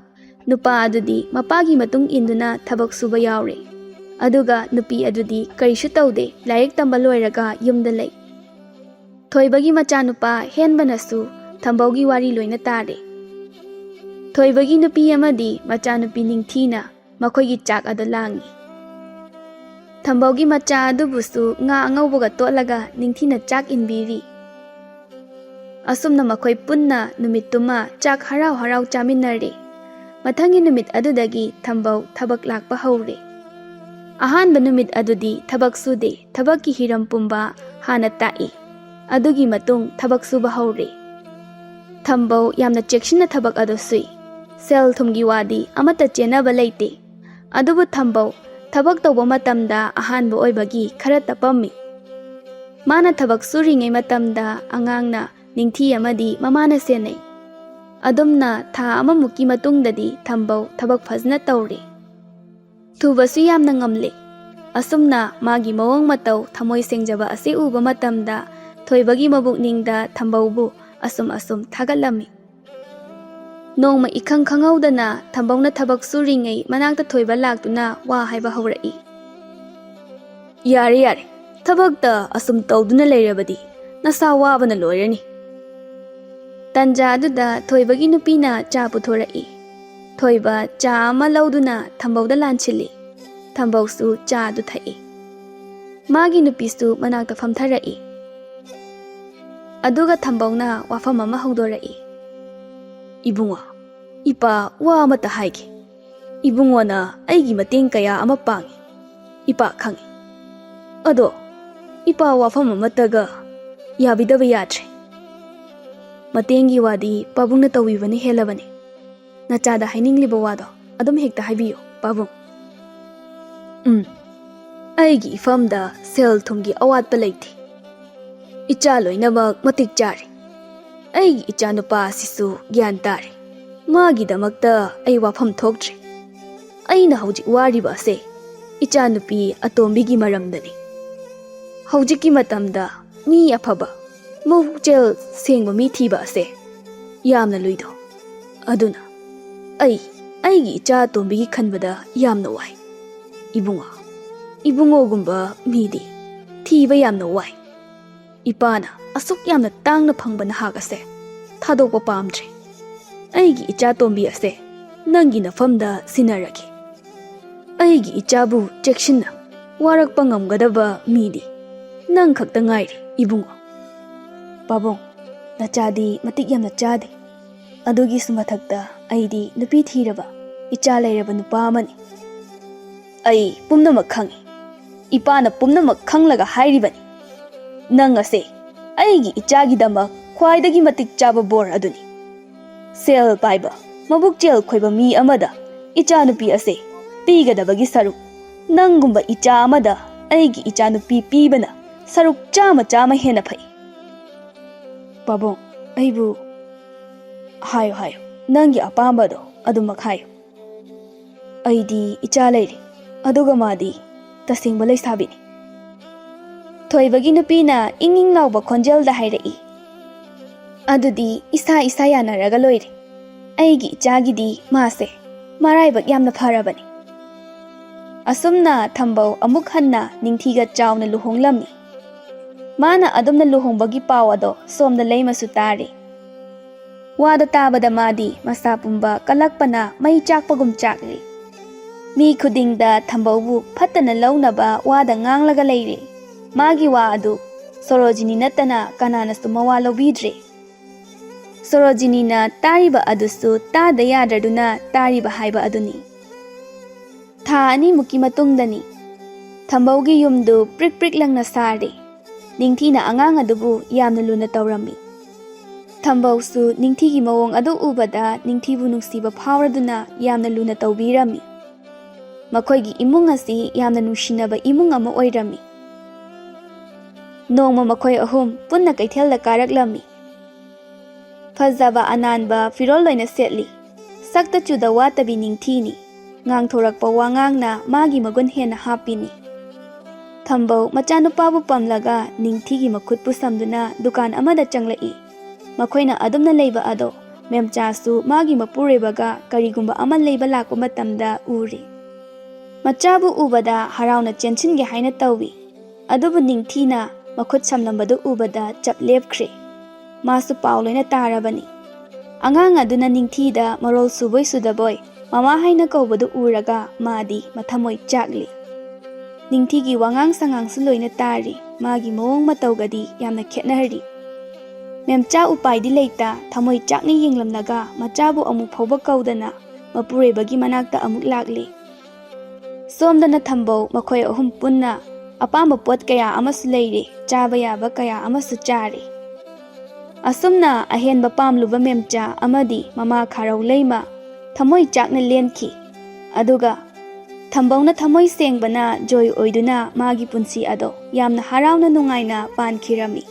ꯅꯨꯄꯥ ꯑꯗꯨꯗꯤ ꯃꯄꯥꯒꯤ ꯃꯇꯨꯡ ꯏꯟꯗꯨꯅ ꯊꯕꯛ ꯁꯨꯕ ꯌꯥꯎꯔꯦ꯫ ꯑꯗꯨꯒ ꯅꯨꯄꯤ ꯑꯗꯨꯗꯤ ꯀꯔꯤꯁꯨ ꯇꯧꯗꯦ, ꯂꯥꯏꯔꯤꯛ ꯇꯝꯕ ꯂꯣꯏꯔꯒ ꯌꯨꯝꯗ ꯂꯩ꯫ ꯊꯣꯏꯕꯒꯤ ꯃꯆꯥꯅꯨꯄꯥ ꯍꯦꯟꯕꯅꯁꯨ ꯊꯝꯕꯧꯒꯤ ꯋꯥꯔꯤ ꯂꯣꯏꯅ ꯇꯥꯔꯦ꯫ ꯊꯣꯏꯕꯒꯤ ꯅꯨꯄꯤ ꯑꯃꯗꯤ ꯃꯆꯥꯅꯨꯄꯤ ꯅꯤꯡꯊꯤꯅ ꯃꯈꯣꯏꯒꯤ ꯆꯥꯛ ꯑꯗꯨ ꯂꯥꯡꯏ꯫ ꯊꯝꯕꯧꯒꯤ ꯃꯆꯥ ꯑꯗꯨꯕꯨꯁꯨ ꯉꯥ ꯑꯉꯧꯕꯒ ꯇꯣꯠꯂꯒ ꯅꯤꯡꯊꯤꯅ ꯆꯥꯛ ꯏꯟꯕꯤꯔꯤ꯫ ꯑꯁꯨꯝꯅ ꯃꯈꯣꯏ ꯄꯨꯟꯅ ꯅꯨꯃꯤꯠꯇꯨꯃ ꯆꯥꯛ ꯍꯔꯥꯎ ꯍꯔꯥꯎ ꯆꯥꯃꯤꯟꯅꯔꯦ꯫ ꯃꯊꯪꯒꯤ ꯅꯨꯃꯤꯠ ꯑꯗꯨꯗꯒꯤ ꯊꯝꯕꯧ ꯊꯕꯛ ꯂꯥꯛꯄ ꯍꯧꯔꯦ꯫ ꯑꯍꯥꯟꯕ ꯅꯨꯃꯤꯠ ꯑꯗꯨꯗꯤ ꯊꯕꯛ ꯁꯨꯗꯦ, ꯊꯕꯛꯀꯤ ꯍꯤꯔꯝ ꯄꯨꯝꯕ ꯍꯥꯟꯅ ꯇꯥꯛꯏ꯫ ꯑꯗꯨꯒꯤ ꯃꯇꯨꯡ ꯊꯕꯛ ꯁꯨꯕ ꯍꯧꯔꯦ꯫ ꯊꯝꯕꯧ ꯌꯥꯝꯅ ꯆꯦꯛꯁꯤꯟꯅ ꯊꯕꯛ ꯑꯗꯨ ꯁꯨꯏ꯫ ꯁꯦꯜ ꯊꯨꯝꯒꯤ ꯋꯥꯗꯤ ꯑꯃꯠꯇ ꯆꯦꯟꯅꯕ ꯂꯩꯇꯦ꯫ ꯑꯗꯨꯕꯨ ꯊꯝꯕꯧ ꯊꯕꯛ ꯇꯧꯕ ꯃꯇꯝꯗ ꯑꯍꯥꯟꯕ ꯑꯣꯏꯕꯒꯤ ꯈꯔ ꯇꯞꯄꯝꯃꯤ꯫ ꯃꯥꯅ ꯊꯕꯛ ꯁꯨꯔꯤꯉꯩ ꯃꯇꯝꯗ ꯑꯉꯥꯡꯅ ꯅꯤꯡꯊꯤ ꯑꯃꯗꯤ ꯃꯃꯥꯅ ꯁꯦꯟꯅꯩ꯫ ꯑꯗꯨꯝꯅ ꯊꯥ ꯑꯃꯃꯨꯛꯀꯤ ꯃꯇꯨꯡꯗꯗꯤ ꯊꯝꯕꯧ ꯊꯕꯛ ꯐꯖꯅ ꯇꯧꯔꯦ꯫ ꯊꯨꯕꯁꯨ ꯌꯥꯝꯅ ꯉꯝꯂꯦ꯫ ꯑꯁꯨꯝꯅ ꯃꯥꯒꯤ ꯃꯑꯣꯡ ꯃꯇꯧ ꯊꯃꯣꯏ ꯁꯦꯡꯖꯕ ꯑꯁꯤ ꯎꯕ ꯃꯇꯝꯗ ꯊꯣꯏꯕꯒꯤ ꯃꯕꯨꯛꯅꯤꯡꯗ ꯊꯝꯕꯧꯕꯨ ꯑꯁꯨꯝ ꯑꯁꯨꯝ ꯊꯥꯒꯠꯂꯝꯃꯤ꯫ ꯅꯣꯡꯃ ꯏꯈꯪ ꯈꯪꯍꯧꯗꯅ ꯊꯝꯕꯧꯅ ꯊꯕꯛ ꯁꯨꯔꯤꯉꯩ ꯃꯅꯥꯛꯇ ꯊꯣꯏꯕ ꯂꯥꯛꯇꯨꯅ ꯋꯥ ꯍꯥꯏꯕ ꯍꯧꯔꯛꯏ꯫ "ꯌꯥꯔꯦ, ꯌꯥꯔꯦ, ꯊꯕꯛꯇ ꯑꯁꯨꯝ ꯇꯧꯗꯨꯅ ꯂꯩꯔꯕꯗꯤ ꯅꯁꯥ ꯋꯥꯕꯅ ꯂꯣꯏꯔꯅꯤ꯫" ꯇꯟꯖꯥ ꯑꯗꯨꯗ ꯊꯣꯏꯕꯒꯤ ꯅꯨꯄꯤꯅ ꯆꯥ ꯄꯨꯊꯣꯔꯛꯏ꯫ ꯊꯣꯏꯕ ꯆꯥ ꯑꯃ ꯂꯧꯗꯨꯅ ꯊꯝꯕꯧꯗ ꯂꯥꯟꯁꯤꯜꯂꯤ꯫ ꯊꯝꯕꯧꯁꯨ ꯆꯥ ꯑꯗꯨ ꯊꯛꯏ꯫ ꯃꯥꯒꯤ ꯅꯨꯄꯤꯁꯨ ꯃꯅꯥꯛꯇ ꯐꯝꯊꯔꯛꯏ꯫ ꯑꯗꯨꯒ ꯊꯝꯕꯧꯅ ꯋꯥꯐꯝ ꯑꯃ ꯍꯧꯗꯣꯔꯛꯏ꯫ "ꯏꯕꯨꯡꯉꯣ, ꯏꯄꯥ ꯋꯥ ꯑꯃꯇ ꯍꯥꯏꯒꯦ꯫ ꯏꯕꯨꯡꯉꯣꯅ ꯑꯩꯒꯤ ꯃꯇꯦꯡ ꯀꯌꯥ ꯑꯃ ꯄꯥꯡꯉꯤ, ꯏꯄꯥ ꯈꯪꯉꯤ꯫ ꯑꯗꯣ ꯏꯄꯥ ꯋꯥꯐꯝ ꯑꯃꯠꯇꯒ ꯌꯥꯕꯤꯗꯕ ꯌꯥꯗ꯭ꯔꯦ꯫ ꯃꯇꯦꯡꯒꯤ ꯋꯥꯗꯤ ꯄꯥꯕꯨꯡꯅ ꯇꯧꯕꯤꯕꯅ ꯍꯦꯜꯂꯕꯅꯤ꯫ ꯅꯆꯥꯗ ꯍꯥꯏꯅꯤꯡꯂꯤꯕ ꯋꯥꯗꯣ ꯑꯗꯨꯝ ꯍꯦꯛꯇ ꯍꯥꯏꯕꯤꯌꯨ, ꯄꯥꯕꯨꯡ꯫" ꯎꯝ, ꯑꯩꯒꯤ ꯏꯐꯝꯗ ꯁꯦꯜ ꯊꯨꯝꯒꯤ ꯑꯋꯥꯠꯄ ꯂꯩꯇꯦ꯫ ꯏꯆꯥ ꯂꯣꯏꯅꯃꯛ ꯃꯇꯤꯛ ꯆꯥꯔꯦ꯫ ꯑꯩꯒꯤ ꯏꯆꯥꯅꯨꯄꯥ ꯑꯁꯤꯁꯨ ꯒ꯭ꯌꯥꯟ ꯇꯥꯔꯦ꯫ ꯃꯥꯒꯤꯗꯃꯛꯇ ꯑꯩ ꯋꯥꯐꯝ ꯊꯣꯛꯇ꯭ꯔꯦ꯫ ꯑꯩꯅ ꯍꯧꯖꯤꯛ ꯋꯥꯔꯤꯕ ꯑꯁꯦ ꯏꯆꯥꯅꯨꯄꯤ ꯑꯇꯣꯝꯕꯤꯒꯤ ꯃꯔꯝꯗꯅꯤ꯫ ꯍꯧꯖꯤꯛꯀꯤ ꯃꯇꯝꯗ ꯃꯤ ꯑꯐꯕ, ꯃꯕꯨꯛꯆꯦꯜ ꯁꯦꯡꯕ ꯃꯤ ꯊꯤꯕ ꯑꯁꯦ ꯌꯥꯝꯅ ꯂꯨꯏꯗꯣ꯫ ꯑꯗꯨꯅ ꯑꯩ ꯑꯩꯒꯤ ꯏꯆꯥ ꯑꯇꯣꯝꯕꯤꯒꯤ ꯈꯟꯕꯗ ꯌꯥꯝꯅ ꯋꯥꯏ꯫ ꯏꯕꯨꯡꯉꯣ, ꯏꯕꯨꯡꯉꯣꯒꯨꯝꯕ ꯃꯤꯗꯤ ꯊꯤꯕ ꯌꯥꯝꯅ ꯋꯥꯏ꯫ ꯏꯄꯥꯅ ꯑꯁꯨꯛ ꯌꯥꯝꯅ ꯇꯥꯡꯅ ꯐꯪꯕ ꯅꯍꯥꯛ ꯑꯁꯦ ꯊꯥꯗꯣꯛꯄ ꯄꯥꯝꯗ꯭ꯔꯦ꯫ ꯑꯩꯒꯤ ꯏꯆꯥ ꯇꯣꯝꯕꯤ ꯑꯁꯦ ꯅꯪꯒꯤ ꯅꯐꯝꯗ ꯁꯤꯟꯅꯔꯒꯦ꯫ ꯑꯩꯒꯤ ꯏꯆꯥꯕꯨ ꯆꯦꯛꯁꯤꯟꯅ ꯋꯥꯔꯛꯄ ꯉꯝꯒꯗꯕ ꯃꯤꯗꯤ ꯅꯪ ꯈꯛꯇ ꯉꯥꯏꯔꯦ, ꯏꯕꯨꯡꯉꯣ꯫ ꯄꯥꯕꯨꯡ, ꯅꯆꯥꯗꯤ ꯃꯇꯤꯛ ꯌꯥꯝꯅ ꯆꯥꯗꯦ꯫ ꯑꯗꯨꯒꯤꯁꯨ ꯃꯊꯛꯇ ꯑꯩꯗꯤ ꯅꯨꯄꯤ ꯊꯤꯔꯕ, ꯏꯆꯥ ꯂꯩꯔꯕ ꯅꯨꯄꯥ ꯑꯃꯅꯤ꯫ ꯑꯩ ꯄꯨꯝꯅꯃꯛ ꯈꯪꯏ꯫ ꯏꯄꯥꯅ ꯄꯨꯝꯅꯃꯛ ꯈꯪꯂꯒ ꯍꯥꯏꯔꯤꯕꯅꯤ꯫ ꯅꯪ ꯑꯁꯦ ꯑꯩꯒꯤ ꯏꯆꯥꯒꯤꯗꯃꯛ ꯈ꯭ꯋꯥꯏꯗꯒꯤ ꯃꯇꯤꯛ ꯆꯥꯕ ꯕꯣꯔ ꯑꯗꯨꯅꯤ꯫ ꯁꯦꯜ ꯄꯥꯏꯕ, ꯃꯕꯨꯛꯆꯦꯜ ꯈꯣꯏꯕ ꯃꯤ ꯑꯃꯗ ꯏꯆꯥꯅꯨꯄꯤ ꯑꯁꯦ ꯄꯤꯒꯗꯕꯒꯤ ꯁꯔꯨꯛ, ꯅꯪꯒꯨꯝꯕ ꯏꯆꯥ ꯑꯃꯗ ꯑꯩꯒꯤ ꯏꯆꯥꯅꯨꯄꯤ ꯄꯤꯕꯅ ꯁꯔꯨꯛ ꯆꯥꯝꯃ ꯆꯥꯝꯃ ꯍꯦꯟꯅ ꯐꯩ꯫ ꯄꯥꯕꯨꯡ, ꯑꯩꯕꯨ ꯍꯥꯏꯌꯨ, ꯍꯥꯏꯌꯨ, ꯅꯪꯒꯤ ꯑꯄꯥꯝꯕꯗꯣ ꯑꯗꯨꯃꯛ ꯍꯥꯏꯌꯨ꯫ ꯑꯩꯗꯤ ꯏꯆꯥ ꯂꯩꯔꯦ, ꯑꯗꯨꯒ ꯃꯥꯗꯤ ꯇꯁꯦꯡꯕ ꯂꯩꯁꯥꯕꯤꯅꯤ꯫ ꯊꯣꯏꯕꯒꯤ ꯅꯨꯄꯤꯅ ꯏꯪ ꯏꯪ ꯂꯥꯎꯕ ꯈꯣꯟꯖꯦꯜꯗ ꯍꯥꯏꯔꯛꯏ, "ꯑꯗꯨꯗꯤ ꯏꯁꯥ ꯏꯁꯥ ꯌꯥꯅꯔꯒ ꯂꯣꯏꯔꯦ꯫ ꯑꯩꯒꯤ ꯏꯆꯥꯒꯤꯗꯤ ꯃꯥꯁꯦ ꯃꯔꯥꯏꯕꯛ ꯌꯥꯝꯅ ꯐꯔꯕꯅꯤ"꯫ ꯑꯁꯨꯝꯅ ꯊꯝꯕꯧ ꯑꯃꯨꯛ ꯍꯟꯅ ꯅꯤꯡꯊꯤꯒ ꯆꯥꯎꯅ ꯂꯨꯍꯣꯡꯂꯝꯃꯤ꯫ ꯃꯥꯅ ꯑꯗꯨꯝꯅ ꯂꯨꯍꯣꯡꯕꯒꯤ ꯄꯥꯎ ꯑꯗꯣ ꯁꯣꯝꯗ ꯂꯩꯃꯁꯨ ꯇꯥꯔꯤ꯫ ꯋꯥꯗꯣ ꯇꯥꯕꯗ ꯃꯥꯗꯤ ꯃꯁꯥ ꯄꯨꯝꯕ ꯀꯜꯂꯛꯄꯅ ꯃꯩ ꯆꯥꯛꯄꯒꯨꯝ ꯆꯥꯛꯂꯤ꯫ ꯃꯤ ꯈꯨꯗꯤꯡꯗ ꯊꯝꯕꯧꯕꯨ ꯐꯠꯇꯅ ꯂꯧꯅꯕ ꯋꯥꯗ ꯉꯥꯡꯂꯒ ꯂꯩꯔꯦ꯫ ꯃꯥꯒꯤ ꯋꯥ ꯑꯗꯨ ꯁꯣꯔꯣꯖꯤꯅꯤ ꯅꯠꯇꯅ ꯀꯅꯥꯅꯁꯨ ꯃꯋꯥ ꯂꯧꯕꯤꯗ꯭ꯔꯦ꯫ ꯁꯣꯔꯣꯖꯤꯅꯤꯅ ꯇꯥꯔꯤꯕ ꯑꯗꯨꯁꯨ ꯇꯥꯗ ꯌꯥꯗ꯭ꯔꯗꯨꯅ ꯇꯥꯔꯤꯕ ꯍꯥꯏꯕ ꯑꯗꯨꯅꯤ꯫ ꯊꯥ ꯑꯅꯤꯃꯨꯛꯀꯤ ꯃꯇꯨꯡꯗꯅꯤ꯫ ꯊꯝꯕꯧꯒꯤ ꯌꯨꯝꯗꯨ ꯄ꯭ꯔꯤꯛ ꯄ꯭ꯔꯤꯛ ꯂꯪꯅ ꯁꯥꯔꯦ꯫ ꯅꯤꯡꯊꯤꯅ ꯑꯉꯥꯡ ꯑꯗꯨꯕꯨ ꯌꯥꯝꯅ ꯂꯨꯅ ꯇꯧꯔꯝꯃꯤ꯫ ꯊꯝꯕꯧꯁꯨ ꯅꯤꯡꯊꯤꯒꯤ ꯃꯑꯣꯡ ꯑꯗꯨ ꯎꯕꯗ ꯅꯤꯡꯊꯤꯕꯨ ꯅꯨꯡꯁꯤꯕ ꯐꯥꯎꯔꯗꯨꯅ ꯌꯥꯝꯅ ꯂꯨꯅ ꯇꯧꯕꯤꯔꯝꯃꯤ꯫ ꯃꯈꯣꯏꯒꯤ ꯏꯃꯨꯡ ꯑꯁꯤ ꯌꯥꯝꯅ ꯅꯨꯡꯁꯤꯅꯕ ꯏꯃꯨꯡ ꯑꯃ ꯑꯣꯏꯔꯝꯃꯤ꯫ ꯅꯣꯡꯃ ꯃꯈꯣꯏ ꯑꯍꯨꯝ ꯄꯨꯟꯅ ꯀꯩꯊꯦꯜꯗ ꯀꯥꯔꯛꯂꯝꯃꯤ꯫ ꯐꯖꯕ ꯑꯅꯥꯟꯕ ꯐꯤꯔꯣꯜ ꯂꯣꯏꯅ ꯁꯦꯠꯂꯤ꯫ ꯁꯛꯇ ꯆꯨꯗ ꯋꯥꯠꯇꯕꯤ ꯅꯤꯡꯊꯤꯅꯤ꯫ ꯉꯥꯡꯊꯣꯔꯛꯄ ꯋꯥꯉꯥꯡꯅ ꯃꯥꯒꯤ ꯃꯒꯨꯟ ꯍꯦꯟꯅ ꯍꯥꯞꯄꯤꯅꯤ꯫ ꯊꯝꯕꯧ ꯃꯆꯥꯅꯨꯄꯥꯕꯨ ꯄꯝꯂꯒ ꯅꯤꯡꯊꯤꯒꯤ ꯃꯈꯨꯠꯄꯨ ꯁꯝꯗꯨꯅ ꯗꯨꯀꯥꯟ ꯑꯃꯗ ꯆꯪꯂꯛꯏ꯫ ꯃꯈꯣꯏꯅ ꯑꯗꯨꯝꯅ ꯂꯩꯕ ꯑꯗꯣ ꯃꯦꯝꯆꯥꯁꯨ ꯃꯥꯒꯤ ꯃꯄꯨꯔꯣꯏꯕꯒ ꯀꯔꯤꯒꯨꯝꯕ ꯑꯃ ꯂꯩꯕ ꯂꯥꯛꯄ ꯃꯇꯝꯗ ꯎꯔꯤ꯫ ꯃꯆꯥꯕꯨ ꯎꯕꯗ ꯍꯔꯥꯎꯅ ꯆꯦꯟꯁꯤꯟꯒꯦ ꯍꯥꯏꯅ ꯇꯧꯏ꯫ ꯑꯗꯨꯕꯨ ꯅꯤꯡꯊꯤꯅ ꯃꯈꯨꯠ ꯁꯝꯂꯝꯕꯗꯨ ꯎꯕꯗ ꯆꯞ ꯂꯦꯞꯈ꯭ꯔꯦ꯫ ꯃꯥꯁꯨ ꯄꯥꯎ ꯂꯣꯏꯅ ꯇꯥꯔꯕꯅꯤ꯫ ꯑꯉꯥꯡ ꯑꯗꯨꯅ ꯅꯤꯡꯊꯤꯗ ꯃꯔꯣꯜ ꯁꯨꯕꯣꯏ ꯁꯨꯗꯕꯣꯏ ꯃꯃꯥ ꯍꯥꯏꯅ ꯀꯧꯕꯗꯨ ꯎꯔꯒ ꯃꯥꯗꯤ ꯃꯊꯃꯣꯏ ꯆꯥꯛꯂꯤ꯫ ꯅꯤꯡꯊꯤꯒꯤ ꯋꯥꯉꯥꯡ ꯁꯉꯥꯡꯁꯨ ꯂꯣꯏꯅ ꯇꯥꯔꯤ꯫ ꯃꯥꯒꯤ ꯃꯑꯣꯡ ꯃꯇꯧꯒꯗꯤ ꯌꯥꯝꯅ ꯈꯦꯠꯅꯔꯤ꯫ ꯃꯦꯝꯆꯥ ꯎꯄꯥꯏꯗꯤ ꯂꯩꯇ ꯊꯃꯣꯏ ꯆꯥꯛꯅ ꯌꯦꯡꯂꯝꯂꯒ ꯃꯆꯥꯕꯨ ꯑꯃꯨꯛ ꯐꯥꯎꯕ ꯀꯧꯗꯅ ꯃꯄꯨꯔꯣꯏꯕꯒꯤ ꯃꯅꯥꯛꯇ ꯑꯃꯨꯛ ꯂꯥꯛꯂꯤ꯫ ꯁꯣꯝꯗꯅ ꯊꯝꯕꯧ ꯃꯈꯣꯏ ꯑꯍꯨꯝ ꯄꯨꯟꯅ ꯑꯄꯥꯝꯕ ꯄꯣꯠ ꯀꯌꯥ ꯑꯃꯁꯨ ꯂꯩꯔꯤ, ꯆꯥꯕ ꯌꯥꯕ ꯀꯌꯥ ꯑꯃꯁꯨ ꯆꯥꯔꯤ꯫ ꯑꯁꯨꯝꯅ ꯑꯍꯦꯟꯕ ꯄꯥꯝꯂꯨꯕ ꯃꯦꯝꯆꯥ ꯑꯃꯗꯤ ꯃꯃꯥ ꯈꯥꯔꯧ ꯂꯩꯃ ꯊꯃꯣꯏ ꯆꯥꯛꯅ ꯂꯦꯟꯈꯤ꯫ ꯑꯗꯨꯒ ꯊꯝꯕꯧꯅ ꯊꯃꯣꯏ ꯁꯦꯡꯕꯅ ꯖꯣꯏ ꯑꯣꯏꯗꯨꯅ ꯃꯥꯒꯤ ꯄꯨꯟꯁꯤ ꯑꯗꯣ ꯌꯥꯝꯅ ꯍꯔꯥꯎꯅ ꯅꯨꯡꯉꯥꯏꯅ ꯄꯥꯟꯈꯤꯔꯝꯃꯤ꯫